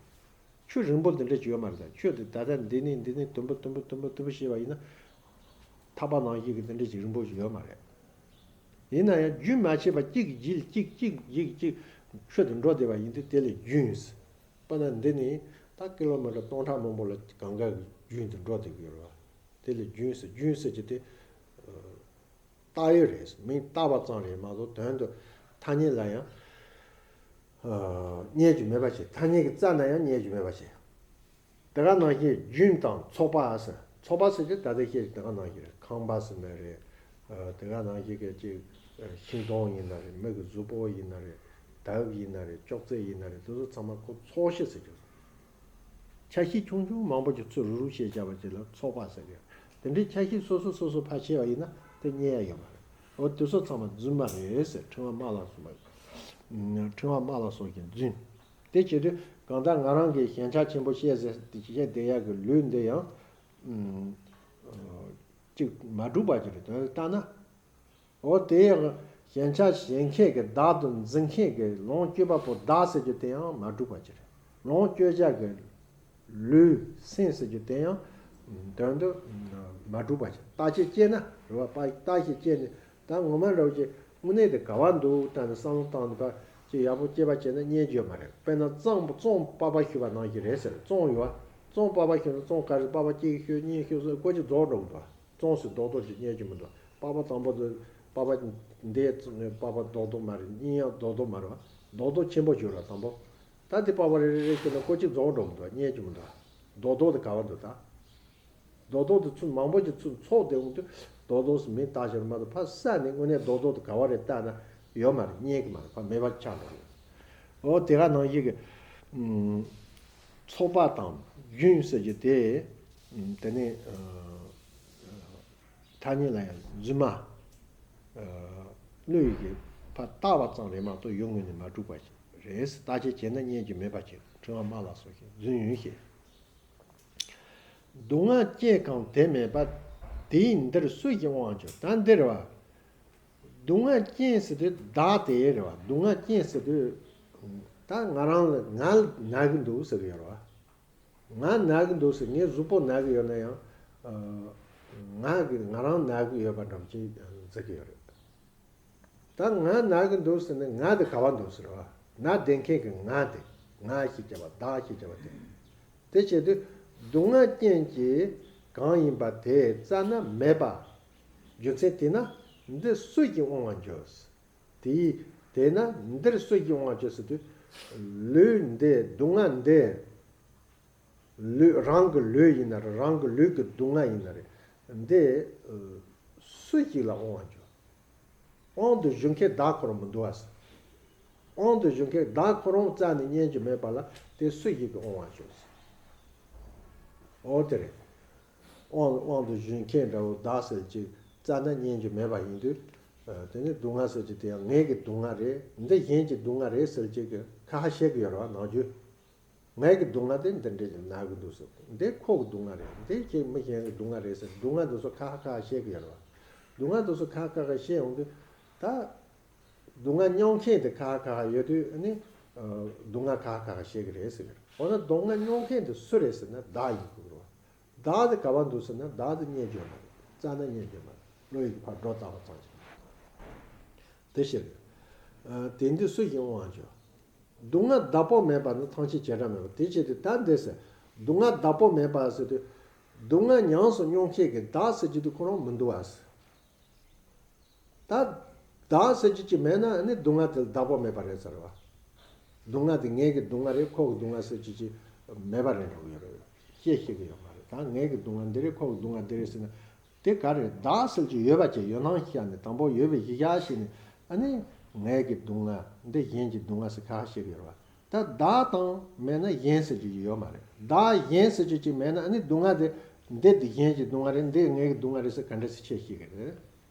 ཆུ་རིང་པོ་དེ་འདྲ་ཅིག་ཡོད་མ་རེད་ད། ཆུ་དེ་ད་ལྟ་འདི་ནས་འདི་ནས་དུམ་བུ་དུམ་བུ་དུམ་བུ་དུམ་བུ་བྱས་པ་ཡིན་ན། ཐག་པ་ནང་བཞིན་གྱི་དེ་འདྲ་ཅིག་རིང་པོ་ཅིག་ཡོད་མ་རེད། ཡིན་ན་ཡང་རྒྱུན་མ་ཆད་པར་གཅིག་གི་རྗེས་ལ་གཅིག་གཅིག་གི་རྗེས་ལ་གཅིག་ཆུ་དེ་འགྲོ་བསྡད་པ་ཡིན་དུས་དེ་ལ་རྒྱུན་ཟེར། དཔེར་ན་འདི་ནས་ད་ཀི་ལོ་མི་ཊར་སྟོང་ཕྲག་མང་པོ་ལ་གངྒཱ་གི་རྒྱུན་དུ་འགྲོ་བསྡད་ཀྱི་ཡོད་རེད་བ། དེ་ལ་རྒྱུན་ཟེར། རྒྱུན་ཟེར་གྱི་དེ་བཏགས་ཡོད་རེད། མིང་བཏགས་པ་ཙམ་རེད་མ་གཏོགས་དོན་དུ་ཐ་སྙད་ལ་ཡང་རྙེད་རྒྱུ་མེད་པ་བྱས། ཐ་སྙད་ཀྱི་རྩ་ན་ཡང་རྙེད་རྒྱུ་མེད་པ་བྱས། དེ་ག་ནང་བཞིན་རྒྱུན་དང་ཚོགས་པ་ཟེར། ཚོགས་པ་ཟེར་གྱི་ད་ལྟ་བཤད་དེ་ག་ནང་བཞིན་རེད། ཁང་པ་ཟེར་ནི་རེད། དེ་ག་ནང་བཞིན་གྱི་ཅིག་ཤིང་སྡོང་ཡིན་ན་རེད། མི་གི་གཟུགས་པོ་ཡིན་ན་རེད། དེབ་ཡིན་ན་རེད། ཅོག་ཙེ་ཡིན་ན་རེད། དེ་ཚོ་ཚང་མ་ཁོ་ཚོགས་གཞི་ཟེར་གྱི་རེད། ཆ་ཤས་ཆུང་ཆུང་མང་པོ་ཅིག་ཚུར་རུག་རུག་བྱས་བཞག་པ་ཅིག་ལ་ཚོགས་པ་ཟེར་གྱི་རེད། དེ་འདྲའི་ཆ་ཤས་སོ་སོ་སོ་སོ་ཕར་ཕྱེ་བ་ཡིན་ན་དེ་རྙེད་ཡ་ཡོད་མ་རེད། འོ་དེ་ཚོ་ཚང་མ་རྫུན་མ་རེད་ཟེར། ཕྲེང་བ་དམག་ལ་སོགས་པ། ཕྲེང་བ་དམག་ལ་སོགས་ཀྱིས་རྫུན། དེ་བྱེད་དུས་གང་ལྟར་ང་རང་གིས་ཞེན་ཆགས་ཆེན་པོ་བཤད་ཟེར་ཏེ་བཤད་བསྡད་ཡག་གི་ལུས་འདི་ཡང་ཨུམ། ཨ། གཅིག་མ་གྲུབ་པ་ཅིག་རེད། དོན་ལ་བལྟས་ན། འོ་དེ་ཡང་ཞེན་ཆགས་ཞེན་མཁན་གྱི་བདག་ཏུ་འཛིན་མཁན་གྱི་ལོངས་སྤྱོད་པ་པོ་བདག་ཟེར་རྒྱུ་དེ་ཡང་མ་གྲུབ་པ་ཅིག་རེད། ལོངས་སྤྱོད་བྱ་གི་ལུས་སེམས་ཟེར་རྒྱུ་དེ་ཡང་དོན་དུ་མ་གྲུབ་པ་ཅིག་བརྟག་དཔྱད་བྱས་ན་རེད་བ། བརྟག་དཔྱད་བྱས་ནས། ད་ངོ་མ་འདྲ་བོ་ཅིག་དངོས་གནས་དེ་ག་བ་འདུག་བལྟས་ནས་བསམ་བློ་བཏང་ནས་ཕར་ཅིག་ཡག་པོ་དཔྱད་པ་བྱས་ན་རྙེད་རྒྱུ་ཡོད་མ་རེད། དཔེར་ན་རྩོམ་རྩོམ་པགས་པ་བཤུས་པ་ནང་བཞིན་རེད་ཟེར། རྩོམ་ཡོད་བ། རྩོམ་པགས་པ་བཤུས་ན་རྩོམ་ག་རེ། པགས་པ་གཅིག་བཤུས་གཉིས་བཤུས་ཟེར་ཀོ་ཅིག་རྫོགས་འགྲོ་གི་འདུག་བ། རྩོམ་ཟེར་རྡོག་རྡོག་ཅིག་རྙེད་རྒྱུ་མི་འདུག་པགས་པ་དང་པོ་དེ་པགས་པ་འདི་པགས་པ་རྡོག་རྡོག་མ་རེད། གཉིས་ཡང་རྡོག་རྡོག་མ་རེད་བ། རྡོག་རྡོག་ཆེན་པོ་ཅིག་ཡོད་ར་དང་པོ། ད་དེ་པགས་པ་རེ་རེ་རེ་བཤུས་ན་ཀོ་ཅིག་རྫོགས་འགྲོ་གི་འདུག་རྙེད་རྒྱུ་མི་འདུག་རྡོག་རྡོག་དེ་ག་བ་འདུག་ད། རྡོག་རྡོག་དེ་ཚུར་མང་པོ་ཅིག་ཚུར་ཚོགས་བསྡད་འོང་དུས་རྡོག་རྡོག་ཟེར་མིང་བཏགས་བཞག་མ་གཏོགས་ཕར་བསགས་ནས་དངོས་གནས་རྡོག་རྡོག་དེ་ག་བ་རེད་བལྟས་ན་ཡོད་མ་རེད། རྙེད་གི་མ་རེད། ཕར་མེད་པ་ཆགས་འགྲོ་གི། འོ་དེ་ག་ནང་བཞིན་གྱི་ཚོགས་པ་དང་རྒྱུན་ཟེར་རྒྱུ་དེ། དེ་ནི་ཐ་སྙད་ལ་ཡང་རྫུན་མ། བློས་ཀྱི་ཕར་བཏགས་པ་ཙམ་རེད་མ་གཏོགས་ཡུལ་ངོས་ནས་མ་གྲུབ་པ་རེད། བརྟག་དཔྱད་བྱས་ན་རྙེད་རྒྱུ་མེད་པ་ཅིག་ཕྲེང་བ་དམག་ལ་སོགས་ཀྱིས་རྫུན་ཡིན་ཞེས། སྡུག་བསྔལ་སྐྱེས་ཀྱང་དེ་མེད་པ། དེས་འདིར་སུ་ཞིག་དབང་བྱེད། ད་འདིར་བ། སྡུག་བསྔལ་རྐྱེན་ཟེར་དུས་བདག་དེ་རེད་བ། སྡུག་བསྔལ་རྐྱེན་ཟེར་དུས་ད་ང་རང་ལ་ང་ན་གི་འདུག་ཟེར་གི་ཡོད་རེད་བ། ང་ན་གི་འདུག་ཟེར། ངའི་གཟུགས་པོ་ན་གི་ཡོད་ན་ཡང་། ང་གི་ང་རང་ན་གི་ཡོད་པ་འདྲ་པོ་ཅིག་བརྩི་གི་ཡོད་རེད། ད་ང་ན་གི་འདུག་ཟེར་ནས་ང་དེ་ག་བ་འདུག་ཟེར་བ། ན་བསྡད་མཁན་གྱི་ང་དེ། ང་ཞེས་བྱ་བ་བདག་ཞེས་བྱ་བ་དེ། དེ་བྱེད་དུས་སྡུག་བསྔལ་རྐྱེན་གྱིས་གང་ཡིན་པ་དེ་རྩ་ན་མེད་པ། རྒྱུ་མཚན་དེས་ན་འདི་སུ་ཞིག་དབང་བར་འགྱུར། དེ་ཡིས་དེས་ན་འདིར་སུ་ཞིག་དབང་བར་འགྱུར་ཟེར་དུས། ལུས་འདི་སྡུག་བསྔལ་འདི། ལུས་རང་གི་ལུས་ཡིན་ན་རེད། རང་གི་ལུས་ཀྱི་སྡུག་བསྔལ་ཡིན་ན་རེད། འདི་སུ་ཞིག་ལ་དབང་བར་འགྱུར། དབང་དུ་བཞུགས་མཁན་བདག་ཁོ་རང་མི་འདུག་བ། དབང་དུ་བཞུགས་མཁན་བདག་ཁོ་རང་རྩ་ནས་རྙེད་རྒྱུ་མེད་པ་ལ་དེ་སུ་ཞིག་གིས་དབང་བར་འགྱུར། འོ་དེ་རེད། དབང་དབང་དུ་བཞུགས་མཁན་འདྲ་བོ་བདག་ཟེར་ཅིག་རྩ་ན་རྙེད་རྒྱུ་མེད་པ་ཡིན་དུས། དེ་ནི་སྡུག་བསྔལ་ཟེར་རྒྱུ་དེ་ཡང་ངེད་ཀྱི་སྡུག་བསྔལ་རེད། འདི་གཞན་གྱི་སྡུག་བསྔལ་རེད་ཟེར་ཅིག་གི་ཁ་ཁ་བཤད་ཀྱི་ཡོད་རེད་བ། ནང་རྒྱུ། ངེད་ཀྱི་སྡུག་བསྔལ་དེ་འདི་འདྲས་ཀྱི་ན་གི་འདུག་ཟེར། འདི་ཁོ་གི་སྡུག་བསྔལ་རེད། འདི་ཁྱེད་མི་གཞན་གྱི་སྡུག་བསྔལ་རེད་ཟེར། སྡུག་བསྔལ་འདི་ཚོ་ཁ་ཁ་ཁ་ཁ་བཤད་ཀྱི་ཡོད་རེད་བ། སྡུག་བསྔལ་འདི་ཚོ་ཁ་ཁ་ཁ་ཁ་བཤད་ཡོང་དུས་ད། སྡུག་བསྔལ་མྱོང་མཁན་དེ་ཁ་ཁ་ཁ་ཡོད་དུས་ནི། སྡུག་བསྔལ་ཁ་ཁ་ཁ་ཁ་བཤད་ཀྱི་རེད་ཟེར་གི་རེད། འོ་ན་སྡུག་བསྔལ་མྱོང་མཁན་དེ་སུ་རེད་ཟེར་ན་བདག་ཡིན་དགོས་ཀྱི་རེད་བ། བདག་དེ་ག་བ་འདུག་ཟེར་ན་བདག་དེ་རྙེད་རྒྱུ་མ་རེད། རྩ་ན་རྙེད་རྒྱུ་མ་རེད། བློ་ཡིས་ཕར་སྒྲོ་བཏགས་པ་ཙམ་ཞིག་དེ་ཕྱིར། ཨ། དེ་འདི་སུ་ཞིག་དབང་བར་འགྱུར། སྡུག་བསྔལ་བདག་པོ་མེད་པ་ནི་ཐམས་ཅད་བྱེ་བྲག་མེད་པ། དེ་བྱེད་དུས་ད་འདི་ཟེར། སྡུག་བསྔལ་བདག་པོ་མེད་པ་ཟེར་དུས། སྡུག་བསྔལ་ཉམས་སུ་མྱོང་མཁན་གྱི་བདག་ཟེར་རྒྱུ་དེ་ཁོ་རང་མི་འདུག་བ་ཟེར། ད་བདག་ཟེར་རྒྱུ་ཅིག་མེད་ན་ནི་སྡུག་བསྔལ་དེ་ལ་བདག་པོ་མེད་པ་རེད་ཟེར་བ། སྡུག་བསྔལ་དེ་ངེད་ཀྱི་སྡུག་བསྔལ་རེད། ཁོ་གི་སྡུག་བསྔལ་ཟེར་རྒྱུ་ཅིག་མེད་པ་རེད་འགྲོ་གི་ཡོད་རེད། བཤད་ཤེས་ཀྱི་ཡོད་མ་རེད། ད་ངེད་ཀྱི་སྡུག་བསྔལ་འདི་རེད། ཁོ་གི་སྡུག་བསྔལ་འདི་རེད་ཟེར་ན། དེ་ག་རེད། བདག་ཟེར་རྒྱུ་ཡོད་པ་ཅིག་ཡོད་སྣང་ཤར་ནས། དང་པོ་ཡོད་པའི་གཞི་བཞག་བྱས་ནས། ཨ་ནི་ངེད་ཀྱི་སྡུག་བསྔལ་འདི་གཞན་གྱི་སྡུག་བསྔལ་ཟེར་ཁ་ཁ་བཤད་ཀྱི་ཡོད་རེད་བ། ད་བདག་དང་མེད་ན་གཞན་ཟེར་རྒྱུ་ཡོད་མ་རེད། བདག་གཞན་ཟེར་རྒྱུ་ཅིག་མེད་ན་ཨ་ནི་སྡུག་བསྔལ་དེ་འདི་དེ་གཞན་གྱི་སྡུག་བསྔལ་རེད། འདི་ངེད་ཀྱི་སྡུག་བསྔལ་རེད་ཟེར་ག་འདྲ་སེ་ཁྱེད་ཤེས་ཀྱི་རེད།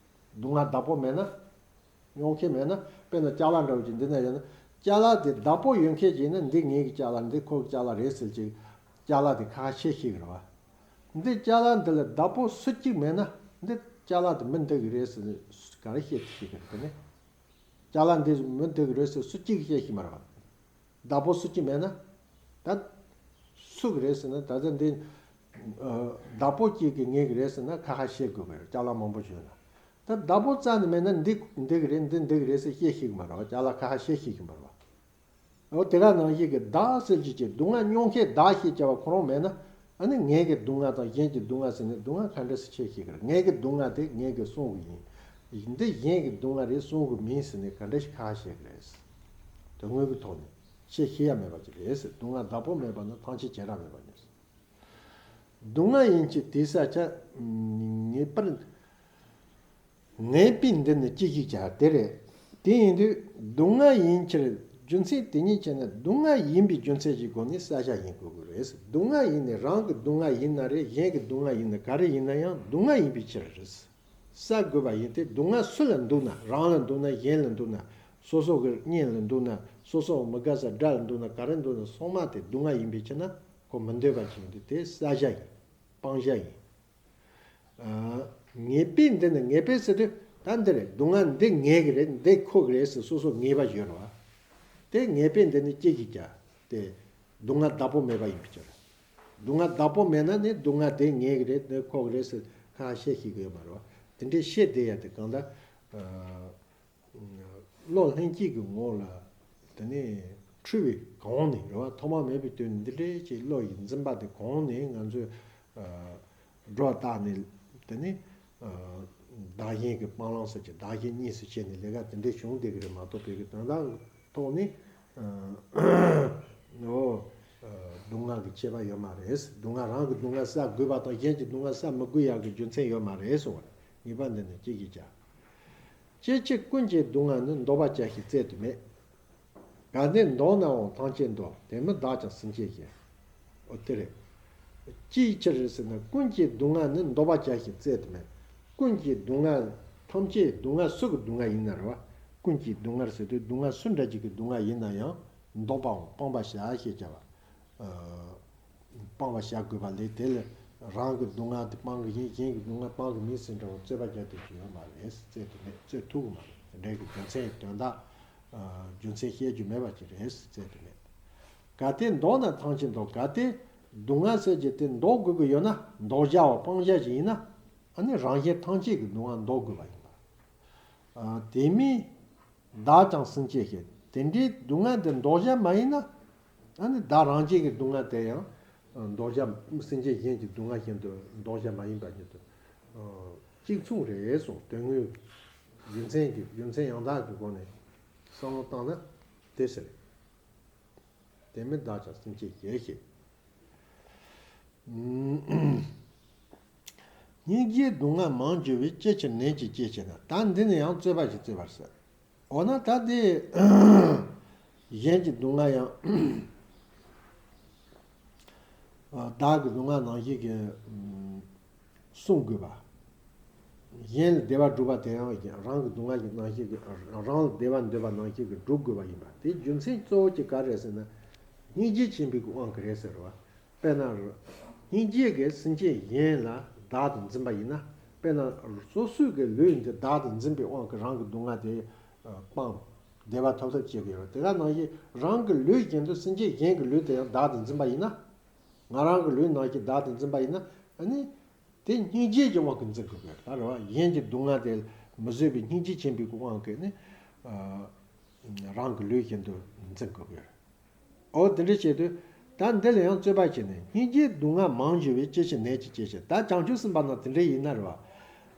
སྡུག་བསྔལ་བདག་པོ་མེད་ན། མྱོང་མཁན་མེད་ན། དཔེར་ན་ཅ་ལག་འདྲ་བོ་ཅིག་འདི་ན་ཡོད་ན། ཅ་ལག་དེ་བདག་པོ་ཡོད་མཁན་ཅིག་ཡིན་ན། འདི་ངེད་ཀྱི་ཅ་ལག་འདི་ཁོ་གི་ཅ་ལག་རེད་ཟེར་ཅིག་ཅ་ལག་དེ་ཁ་ཁ་བཤད་ཤེས་ཀྱི་རེད་བ། འདི་ཅ་ལག་འདི་ལ་བདག་པོ་སུ་གཅིག་མེད་ན། འདི་ཅ་ལག་དེ་མི་འདི་གི་རེད་ཟེར་ག་རེ་བཤད་ཤེས་ཀྱི་རེད། དེ་ནི་ཅ་ལག་འདི་མི་འདི་གི་རེད་ཟེར་སུ་གཅིག་གིས་བཤད་ཤེས་མ་རེད་བ། བདག་པོ་སུ་གཅིག་མེད་ན། ད་སུ་གི་རེད་ཟེར་ན། ད་ལྟ་འདི་ཨ་བདག་པོ་གཅིག་གིས་ངེད་ཀྱི་རེད་ཟེར་ན་ཁ་ཁ་བཤད་དགོས་པ་རེད། ཅ་ལག་མང་པོ་ཡོད་ན། ད་བདག་པོ་རྩ་ནས་མེད་ན་འདི་འདི་གི་རེད། འདི་འདི་གི་རེད་ཟེར་བཤད་ཤེས་ཀྱི་མ་རེད་བ། ཅ་ལག་ཁ་ཁ་བཤད་ཤེས་ཀྱི་མ་རེད་བ། འོ་དེ་ག་ནང་བཞིན་གྱི་བདག་ཟེར་རྒྱུ་ཅིག་སྡུག་བསྔལ་མྱོང་མཁན་བདག་ཞེས་བྱ་བ་ཁོ་རང་མེད་ན། ཨ་ནི་ངེད་ཀྱི་སྡུག་བསྔལ་དང་གཞན་གྱི་སྡུག་བསྔལ་ཟེར་ནས་སྡུག་བསྔལ་ག་འདྲ་སེ་ཁྱེད་ཤེས་ཀྱི་རེད། ངེད་ཀྱི་སྡུག་བསྔལ་དེ་ངེད་ཀྱིས་བསྲུང་གི་ཡིན། འདི་གཞན་གྱི་སྡུག་བསྔལ་རེད། བསྲུང་གི་མིན་ཟེར་ནས་ག་འདྲ་ཞིག་ཁ་ཁ་བཤད་ཀྱི་རེད། དོན་དངོས་ཀྱི་ཐོག་ནས་ཁྱེད་ཤེས་ཡ་མེད་པ་ཅིག་རེད་ཟེར། སྡུག་བསྔལ་བདག་པོ་མེད་པ་ནི་ཐམས་ཅད་བྱེ་བྲག་མེད་པ་ཉིད། སྡུག་བསྔལ་ཡིན་ཕྱིར་དེའི་ས་ཆ་ངེས་པར། ངེས་པའི་མདུན་ནི་ཅི་ཞིག་བྱ། དེ་རེད། དེ་ཡིན་དུས་སྡུག་བསྔལ་ཡིན་ཕྱིར། རྒྱུ་མཚན་དེ་ཉིད་བྱས་ན་སྡུག་བསྔལ་ཡིན་པའི་རྒྱུ་མཚན་གྱི་སྒོ་ནས་བསལ་བྱ་ཡིན་དགོས་ཀྱི་རེད། སྡུག་བསྔལ་ཡིན་ནི་རང་གི་སྡུག་བསྔལ་ཡིན་ན་རེད། གཞན་གྱི་སྡུག་བསྔལ་ཡིན་ན། ག་རེ་ཡིན་ན་ཡང་སྡུག་བསྔལ་ཡིན་པའི་ཕྱིར་རེད། བསལ་དགོས་པ་ཡིན་ཏེ། སྡུག་བསྔལ་སུ་ལ་འདུག་ན། རང་ལ་འདུག་ན། གཞན་ལ་འདུག་ན། སོ་སོ་གི་གཉེན་ལ་འདུག་ན། སོ་སོ་མི་དགའ་ས་དགྲ་ལ་འདུག་ན། ག་རེ་འདུག་ན། ཚང་མ་དེ་སྡུག་བསྔལ་ཡིན་པའི་ཕྱིར་ན་ཁོ་མི་འདོད་པ་ཅིག་ཡིན་དུས་དེ་བསལ་བྱ་ཡིན། སྤང་བྱ་ཡིན། ཨ། ངེས་པའི་མདུན་ནི། ངེས་པའི་ཟེར་དུས་ད་འདི་རེད། སྡུག་བསྔལ་འདི་ངེད་ཀྱི་རེད། འདི་ཁོ་གི་རེད་ཟེར་སོ་སོ་ངེས་པ་ཡོད་རེད་བ། དེ་ངེས་པའི་མདུན་ནི་ཅི་ཞིག་བྱ། དེ་སྡུག་བསྔལ་བདག་པོ་མེད་པ་ཡིན་པའི་ཕྱིར། སྡུག་བསྔལ་བདག་པོ་མེད་ན་ནི་སྡུག་བསྔལ་དེ་ངེད་ཀྱི་རེད། འདི་ཁོ་གི་རེད་ཟེར་ཁ་ཁ་བཤད་ཤེས་ཀྱི་ཡོད་མ་རེད་བ། དེ་འདྲའི་བཤད་བསྡད་ཡ་དེ་གང་ལྟར། ཨ། བློ་ལྷན་སྐྱེས་ཀྱི་ངོ་ལ་དེ་ནས་འཁྲུལ་བའི་གོང་ནས་རེད་བ། ཐོག་མ་མེད་པའི་དུས་ནས་འདི་འདྲའི་ཅིག་བློ་ཡི་འཛིན་པ་དེ་གོང་ནས་ང་ཚོས་ཨ་སྒྲོ་བཏགས་ནས། དེ་ནས་ཨ་བདག་གཞན་གྱི་སྤང་བླང་ཟེར་གྱི། བདག་གཞན་གཉིས་སུ་ཕྱེ་ནས་ལས་ཀ་དེ་འདྲའི་བྱུང་བསྡད་ཀྱི་རེད་མ་གཏོགས། བོད་ཀྱི་དོན་དག་གི་ཐོག་ནས་ཨ་འོ་ཨ་སྡུག་བསྔལ་གྱི་ཁྱད་པར་ཡོད་མ་རེད། སྡུག་བསྔལ་རང་གི་སྡུག་བསྔལ་བསལ་དགོས་པ་དང་གཞན་གྱི་སྡུག་བསྔལ་བསལ་མི་དགོས་ཡག་གི་རྒྱུ་མཚན་ཡོད་མ་རེད་གསུངས་པ་རེད། ངེས་པ་འདི་ནི་ཅི་ཞིག་བྱ། ཅི་ཕྱིར་ཀུན་གྱི་སྡུག་བསྔལ་ནི། འདོགས་པར་བྱ་ཞིང་བཙལ་དུ་མེད། གལ་ཏེ་འདོགས་ནའང་ཐམས་ཅད་འདོགས། དེ་མི་བདག་ཀྱང་སེམས་ཅན་ཞེས། འོ་དེ་རེད། ཅིའི་ཕྱིར་ཟེར་ན། ཀུན་གྱི་སྡུག་བསྔལ་ནི། འདོགས་པར་བྱ་ཞིང་བཙལ་དུ་མེད། ཀུན་གྱི་སྡུག་བསྔལ་ཐམས་ཅད། སྡུག་བསྔལ་སུ་གི་སྡུག་བསྔལ་ཡིན་ན་རེད་བ། ཀུན་གྱི་སྡུག་བསྔལ་ཟེར་དུས་སྡུག་བསྔལ་སུ་འདྲ་ཅིག་གི་སྡུག་བསྔལ་ཡིན་ན་ཡང་འདོགས་པའམ་སྤང་བར་བྱ་ཞེས་བྱ་བ། ཨ། སྤང་བར་བྱ་དགོས་པ་ལས། དེ་ལ་རང་གི་སྡུག་བསྔལ་དེ་སྤང་གི་ཡིན། གཞན་གྱི་སྡུག་བསྔལ་སྤང་གི་མིན་ཟེར་འདྲ་བོ་རྩོད་པ་རྒྱག་ཐུབ་ཀྱི་ཡོད་མ་རེད། རྩོད་ཐུབ་མེད། རྩོད་ཐུབ་ཀྱི་མ་རེད། དེ་ འབྲས་ཀྱི་རྒྱུ་མཚན་དོན་དག་རྒྱུ་མཚན་བཤད་རྒྱུ་མེད་པ་ཅིག་རེད་ཟེར་དེ་རེད། གལ་ཏེ་འདོགས་ན་ཐམས་ཅད་འདོགས། གལ་ཏེ་སྡུག་བསྔལ་ཟེར་གྱི་དེ་འདོགས་དགོས་ཀྱི་ཡོད་ན། འདོགས་བྱ་བ་སྤང་བྱ་ཞིག་ཡིན་ན། ཨ་ནི་རང་གཞན་ཐམས་ཅད་ཀྱི་སྡུག་བསྔལ་འདོགས་དགོས་པ་ཡིན་པ། དེ་མིན་བདག་ཀྱང་སེམས་ཅན་ཞེས། དེ་འདྲའི་སྡུག་བསྔལ་འདི་འདོགས་བྱ་མ་ཡིན་ན། ཨ་ནི་བདག་རང་གཅིག་གི་སྡུག་བསྔལ་དེ་ཡང་འདོགས་བྱ། སེམས་ཅན་གཞན་གྱི་སྡུག་བསྔལ་བཞིན་དུ་འདོགས་བྱ་མ་ཡིན་པ་ཉིད་དུ་གཅིག་མཚུངས་རེད་གསུངས། དོན་དངོས་རྒྱུ་མཚན་གྱི་རྒྱུ་མཚན་ཡང་དག་གི་སྒོ་ནས་བསམ་བློ་བཏང་ན་དེ་ཟེར། དེ་མིན་བདག་ཀྱང་སེམས་ཅན་ཞེས་ཞེས། སྙིང་རྗེའི་སྡུག་བསྔལ་མང་འགྱུར་བས། ཅི་ཕྱིར་ནད་ཀྱིས་བསྐྱེད་ཅེ་ན། ད་འདི་ནས་ཡང་རྩོད་པ་ཞིག་རྩོད་པར་ཟད། འོ་ན་ད་དེ་གཞན་གྱི་སྡུག་བསྔལ་ཡང་བདག་གི་སྡུག་བསྔལ་ནང་བཞིན་གྱི་སྲུང་དགོས་པ། གཞན་ལ་བདེ་བ་སྒྲུབ་པ་དེ་ཡང་རང་གི་སྡུག་བསྔལ་གྱི་ནང་བཞིན་གྱི། རང་ལ་བདེ་བ་འདོད་པ་ནང་བཞིན་གྱི་སྒྲུབ་དགོས་པ་ཡིན་པ། དེའི་རྒྱུ་མཚན་གཙོ་བོ་གཅིག་ག་རེ་རེད་ཟེར་ན། སྙིང་རྗེ་ཆེན་པོའི་དབང་གིས་རེད་ཟེར་བ། དཔེར་ན། སྙིང་རྗེ་གིས་སེམས་ཅན་གཞན་ལ་བདག་ཏུ་འཛིན་པ་ཡིན་ན། དཔེར་ན། སོ་སོའི་གི་ལུས་འདི་བདག་ཏུ་འཛིན་པའི་དབང་གིས་རང་གི་སྡུག་བསྔལ་དེ་སྤངས། བདེ་བ་ཐོབ་ཐབས་བྱེད་ཀྱི་ཡོད། དེ་ག་ནང་བཞིན་རང་གི་ལུས་བཞིན་དུ་སེམས་ཅན་གཞན་གྱི་ལུས་དེ་ཡང་བདག་ཏུ་འཛིན་པ་ཡིན་ན། ང་རང་གི་ལུས་ནང་བཞིན་བདག་ཏུ་འཛིན་པ་ཡིན་ན། ཨ་ནི་དེ་སྙིང་རྗེ་གི་དབང་གིས་འཛིན་དགོས་པས། ད་རེད་བ། གཞན་གྱི་སྡུག་བསྔལ་དེ་མི་བཟོད་པའི་སྙིང་རྗེ་ཆེན་པོའི་དབང་གིས་ནི་རང་གི་ལུས་བཞིན་དུ་འཛིན་དགོས་པས། འོ་དེ་འདྲ་བྱེད་དུས། ད་འདི་ལ་ཡང་རྩོད་པ་བྱས་ནས། སྙིང་རྗེའི་སྡུག་བསྔལ་མང་འགྱུར་བས། ཅི་ཕྱིར་ནད་ཀྱིས་བསྐྱེད་ཅེ། ད་བྱང་ཆུབ་སེམས་དཔའ་རྣམས་དེ་འདྲ་ཡིན་ན་རེད་བ།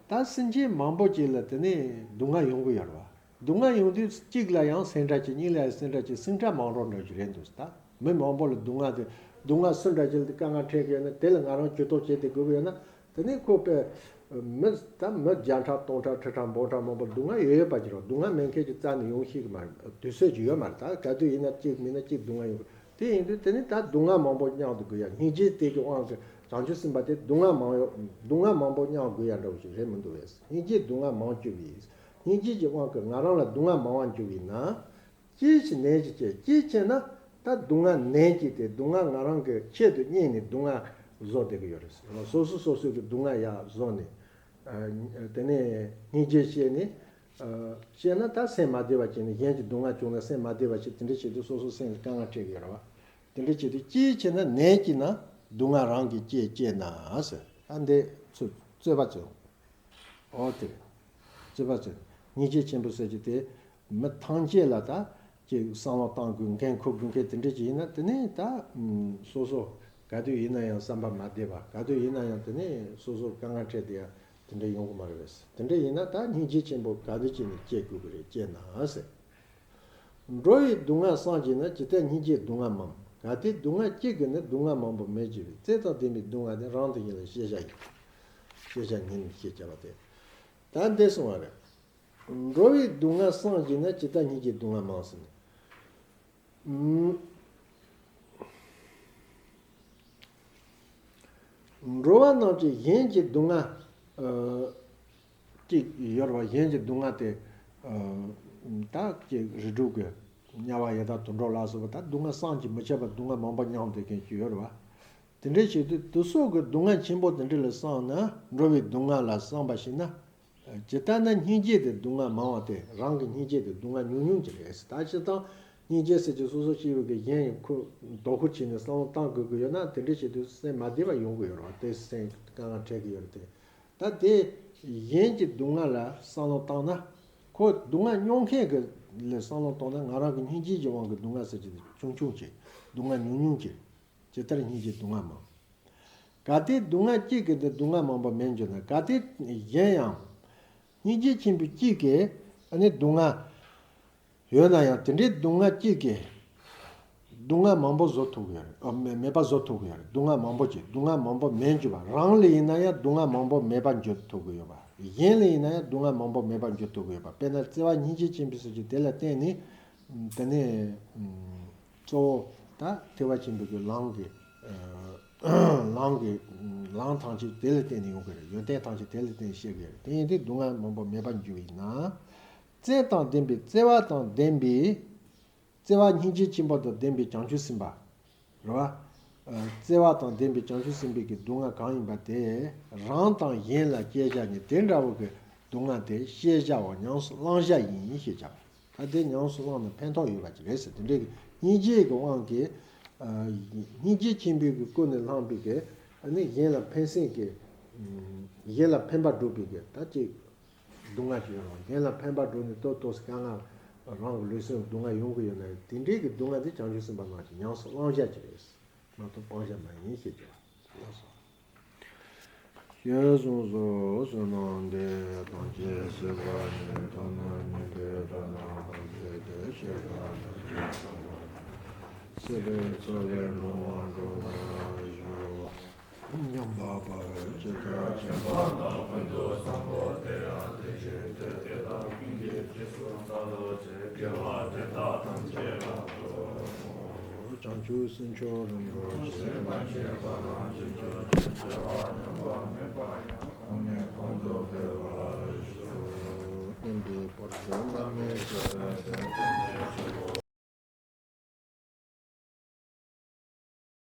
ད་སེམས་ཅན་མང་པོ་ཅིག་ལ་དེ་ནས་སྡུག་བསྔལ་ཡོང་གི་ཡོད་རེད་བ། སྡུག་བསྔལ་ཡོང་དུས་གཅིག་ལ་ཡང་སེམས་ཁྲལ་བྱེད། གཉིས་ལ་ཡང་སེམས་ཁྲལ་བྱེད། སེམས་ཁྲལ་མང་རོགས་འདྲ་ཞིག་རེད་འདུག་ད་མི་མང་པོ་ལ་སྡུག་བསྔལ་དེ། སྡུག་བསྔལ་སུ་འདྲ་ཞིག་ལ་དཀའ་ངལ་འཕྲད་ཀྱི་ཡོད་ན། དེ་ལ་ང་རང་ཇུས་གཏོགས་བྱེད་དེ་དགོས་ཀྱི་ཡོད་ན། དེ་ནས་ཁོ་པས་མི་ད་མི་བརྒྱ་ཕྲག་སྟོང་ཕྲག་ཁྲི་ཕྲག་འབུམ་ཕྲག་མང་པོ་སྡུག་བསྔལ་ཡོད་ཡོད་པ་ཅིག་རེད། སྡུག་བསྔལ་མེད་མཁན་ཅིག་རྩ་ནས་ཡོང་ཤེས་ཀྱི་མ་རེད། དུས་ཚོད་ཅིག་ཡོད་མ་རེད། ད་ག་དུས་ཡིན་ན་གཅིག་མིན་ན་གཅིག་སྡུག་བསྔལ་ཡོང་གི། དེ་ཡིན་དུས་དེ་ནི་ད་སྡུག་བསྔལ་མང་པོ་མྱང་དུ་དགོས་ཡ། སྙིང་རྗེ་དེ་གི་དབང་གིས་བྱང་ཆུབ་སེམས་དཔའ་དེ་སྡུག་བསྔལ་མང་ཡོད། སྡུག་བསྔལ་མང་པོ་མྱང་དགོས་ཡ་འདྲ་བོ་ཞིག་རེད་མི་འདུག་བས། སྙིང་རྗེའི་སྡུག་བསྔལ་མང་གྱུར་བས། སྙིང་རྗེ་གི་དབང་གིས་ང་རང་ལ་སྡུག་བསྔལ་མང་བ་འགྱུར་བས་ན། ཅི་ཕྱིར་ནད་ཀྱིས་བསྐྱེད། ཅི་ཕྱིར་ན་ད་སྡུག་བསྔལ་ནད་ཀྱིས་དེ། སྡུག་བསྔལ་ང་རང་གི་ཆེད་དུ་གཉེར་ནས་སྡུག་བསྔལ་བཟོ་བསྡད་ཀྱི་ཡོད་རེད། སོ་སོ་སོ་སོ་གི་སྡུག་བསྔལ་ཡར་བཟོ་ནས། ཨ། དེ་ནས་སྙིང་རྗེ་བསྐྱེད་ནས། ཨ། བསྐྱེད་ན་ད་སེམས་མ་བདེ་བ་བྱས་ནས། གཞན་གྱི་སྡུག་བསྔལ་བྱུང་ན་སེམས་མ་བདེ་བ་བྱས། དེ་འདྲ་བྱེད་དུས་སོ་སོ་སེམས་ལ་དཀའ་ངལ་འཕྲད་ཀྱི་ཡོད་རེད་བ། དེ་འདྲ་བྱེད་དུས་ཅི་ཕྱིར་ན་ནད་ཀྱིས་ན་སྡུག་བསྔལ་རང་གིས་བསྐྱེད་བསྐྱེད་ན་ཟེར། ད་འདི་ཚོ་རྩོད་པ་རྩོད། འོ་དེ་རེད། རྩོད་པ་རྩོད། སྙིང་རྗེ་ཆེན་པོ་ཟེར་གྱི་དེ་མི་ཐམས་ཅད་ལ་ད་ཅིག་བསམ་བློ་གཏང་དགོས། འགན་འཁུར་དགོས་མཁན་དེ་འདྲ་ཅིག་ཡིན་ན། དེ་ནས་ད་སོ་སོ་ག་དུས་ཡིན་ན་ཡང་བསམ་པ་མ་བདེ་བ། ག་དུས་ཡིན་ན་ཡང་དེ་ནས་སོ་སོ་དཀའ་ངལ་འཕྲད་དེ་ཡང་དེ་འདྲ་ཡོང་གི་མ་རེད་པས། དེ་འདྲ་ཡིན་ན་ད་སྙིང་རྗེ་ཆེན་པོ་ག་དུས་ཅིག་ནས་སྐྱེ་དགོས་ཀྱི་རེད། སྐྱེ་ན་ཟེར། འགྲོ་བའི་སྡུག་བསྔལ་སངས་རྒྱས་ན། ཇི་ལྟར་སྙིང་རྗེའི་སྡུག་བསྔལ་མང་། གལ་ཏེ་སྡུག་བསྔལ་གཅིག་གིས་ནི། སྡུག་བསྔལ་མང་པོ་མེད་འགྱུར་བས། བཙལ་དང་ལྡན་པའི་སྡུག་བསྔལ་དེ། རང་དང་གཞན་ལ་ཤེས་བྱ་ཡིན། ཤེས་བྱ་ཉིད་ནི་ཞེས་བྱ་བ་སྟེ། ད་འདི་གསུངས་པ་རེད། འགྲོ་བའི་སྡུག་བསྔལ་སངས་རྒྱས་ན། ཇི་ལྟར་སྙིང་རྗེའི་སྡུག་བསྔལ་མང་ཟེར་ནས། འགྲོ་བ་རྣམས་ཀྱིས་གཞན་གྱི་སྡུག་བསྔལ། ཨ། གཅིག་ཡོད་རེད་བ། གཞན་གྱི་སྡུག་བསྔལ་དེ། ཨ། ད་ཅིག་རིགས་དྲུག་གི་དམྱལ་བ་ཡི་དྭགས་དུད་འགྲོ་ལ་སོགས་པ། ད་སྡུག་བསྔལ་བསམ་གྱིས་མི་ཁྱབ་པ་སྡུག་བསྔལ་མང་པོ་མྱངས་བསྡད་མཁན་ཅིག་ཡོད་རེད་བ། དེ་འདྲ་བྱེད་དུས་དེ་སོགས་ཀྱི་སྡུག་བསྔལ་ཆེན་པོ་དེ་འདྲ་ལ་བསམ་ན། འགྲོ་བའི་སྡུག་བསྔལ་ལ་བསམ་པ་ཞིག་ན། ཇི་ལྟར་ན་སྙིང་རྗེ་དེ་སྡུག་བསྔལ་མང་བ་སྟེ། རང་གི་སྙིང་རྗེ་དེ་སྡུག་བསྔལ་ཉུང་ཉུང་ཅིག་རེད། ད་སྤྱིར་བཏང་སྙིང་རྗེ་ཟེར་གྱི་སོ་སོ་སྐྱེ་བོ་གི་གཞན་ཡང་ཁུར་དོ་ཁུར་བྱས་ནས་བསམ་བློ་བཏང་དགོས་ཀྱི་ཡོད་ན། དེ་འདྲ་བྱེད་དུས་སེམས་མ་བདེ་བ་ཡོང་གི་ཡོད་རེད་བ། དེ་སེམས་དཀའ་ངལ་འཕྲད་ཀྱི་ཡོད་རེད་དེ། ད་དེ་གཞན་གྱི་སྡུག་བསྔལ་ལ་བསམ་བློ་བཏང་ན། ཁོ་སྡུག་བསྔལ་མྱོང་མཁན་གྱི་ལ་བསམ་བློ་བཏང་ན། ང་རང་གི་སྙིང་རྗེ་གི་དབང་གིས་སྡུག་བསྔལ་ཟེར་གྱི་དེ་ཆུང་ཆུང་ཅིག་སྡུག་བསྔལ་ཉུང་ཉུང་ཅིག་ཇི་ལྟར་སྙིང་རྗེའི་སྡུག་བསྔལ་མང་། གལ་ཏེ་སྡུག་བསྔལ་གཅིག་གིས་ནི། སྡུག་བསྔལ་མང་པོ་མེད་འགྱུར་ན། གལ་ཏེ་གཞན་ཡང་སྙིང་རྗེ་ཆེན་པོ་གཅིག་གིས་ནི་སྡུག་བསྔལ་ཡོད་ན་ཡང་། དེ་འདྲའི་སྡུག་བསྔལ་གཅིག་གིས་སྡུག་བསྔལ་མང་པོ་བཟོ་ཐུབ་ཀྱི་ཡོད་རེད། ཨ། མེད་མེད་པ་བཟོ་ཐུབ་ཀྱི་ཡོད་རེད། སྡུག་བསྔལ་མང་པོ་ཅིག་སྡུག་བསྔལ་མང་པོ་མེད་འགྱུར་བ། རང་ལ་ཡིན་ན་ཡང་སྡུག་བསྔལ་མང་པོ་མེད་པ་འགྱུར་ཐུབ་ཀྱི་ཡོད་པ། གཞན་ལ་ཡིན་ན་ཡང་སྡུག་བསྔལ་མང་པོ་མེད་པ་འགྱུར་ཐུབ་ཀྱི་ཡོད་པ། དཔེར་ན་བརྩེ་བ་སྙིང་རྗེ་ཆེན་པོའི་ཟེར་གྱི་དེ་ལ་བརྟེན་ནས། དེ་ནས་གཙོ་བོ་ད་ཐེག་པ་ཆེན་པོའི་གི་ལམ་གྱི། ཨ། ལམ་གྱི། ལམ་ཐམས་ཅད་དེ་ལ་བརྟེན་ནས་ཡོང་གི་རེད། ཡོན་ཏན་ཐམས་ཅད་དེ་ལ་བརྟེན་ནས་སྐྱེ་གི་རེད། དེ་ཡིན་དུས་སྡུག་བསྔལ་མང་པོ་མེད་པར་འགྱུར་བས་ན། བརྩེ་དང་ལྡན་པའི། བརྩེ་བ་དང་ལྡན་པའི། བརྩེ་བ་སྙིང་རྗེ་ཆེན་པོ་དང་ལྡན་པའི་བྱང་ཆུབ་སེམས་དཔའ། རེད་བ། ཨ། བརྩེ་བ་དང་ལྡན་པའི་བྱང་ཆུབ་སེམས་དཔའི་གི་སྡུག་བསྔལ་གང་ཡིན་པ་དེ། རང་དང་གཞན་ལ་སྐྱེ་བྱ་ནི་དེ་འདྲ་བོ་གི་ སྡུག་བསྔལ་དེ་ཤེས་བྱའོ། ཉམས་སུ་བླང་བྱ་ཡིན་ཞེས་བྱ་བ། ད་དེ་ཉམས་སུ་བླངས་ནས་ཕན་ཐོགས་ཡོད་པ་ཅིག་རེད་ཟེར། དེ་འདྲའི་གི་སྙིང་རྗེ་གི་དབང་གིས། ཨ། སྙིང་རྗེ་ཆེན་པོའི་གི་ཀུན་ནས་བསླངས་པའི་གི། ཨ་ནི་གཞན་ལ་ཕན་སེམས་ཀྱི། གཞན་ལ་ཕན་པ་སྒྲུབ་པའི་གི་ད་ཅིག་སྡུག་བསྔལ་ཅིག་ཡོང་བ། གཞན་ལ་ཕན་པ་སྒྲུབ་ནས་ཏོག་ཏོག་ཙམ་དཀའ་ངལ། རང་གི་ལུས་སེམས་སྡུག་བསྔལ་ཡོང་གི་ཡོད་ན། དེ་འདྲའི་གི་སྡུག་བསྔལ་དེ་བྱང་ཆུབ་སེམས་དཔའ་རྣམས་ཀྱི་ཉམས་སུ་བླང་བྱ་ཅིག་རེད། མ་གཏོགས་སྤང་བྱ་མ་ཡིན་ཞེས་བྱ་བ། ལགས་སོ། ཞེས་གསུངས་སོ། བསོད་ནམས་འདི་ཡིས་ཐམས་ཅད་གཟིགས་པ་ཉིད། ཐོབ་ནས་ཉེས་པའི་དགྲ་རྣམས་ཕམ་བྱས་ཏེ། སྐྱེ་རྒ་ན་འཆིའི་རྦ་ཀློང་། སྲིད་པའི་མཚོ་ལས་འགྲོ་བ་སྒྲོལ་བར་ཤོག། སྙོམས་པར་བག་ཕེབས་ཇི་ལྟར་བྱེད་པ་དང་། ཀུན་ཏུ་བཟང་པོ་དེ་ཡང་དེ་བཞིན་ཏེ། དེ་དག་ཀུན་གྱི་རྗེས་སུ་བདག་སློབ་ཅིང་། དགེ་བ་འདི་དག་ཐམས་ཅད་རབ་ཏུ་བྱུང་། བྱང་ཆུབ་སེམས་མཆོག་རིན་པོ་ཆེ། མ་སྐྱེས་པ་རང་བཞིན་གྱིས་སྐྱེ་བ་ཉམས་པ་མེད་པ་ཡང་། གོང་ནས་གོང་དུ་འཕེལ་བར་ཤོག། དེ་འདྲའི་བར་དུ་བླ་མའི་ཞབས་པད་བརྟན་པར་ཤོག།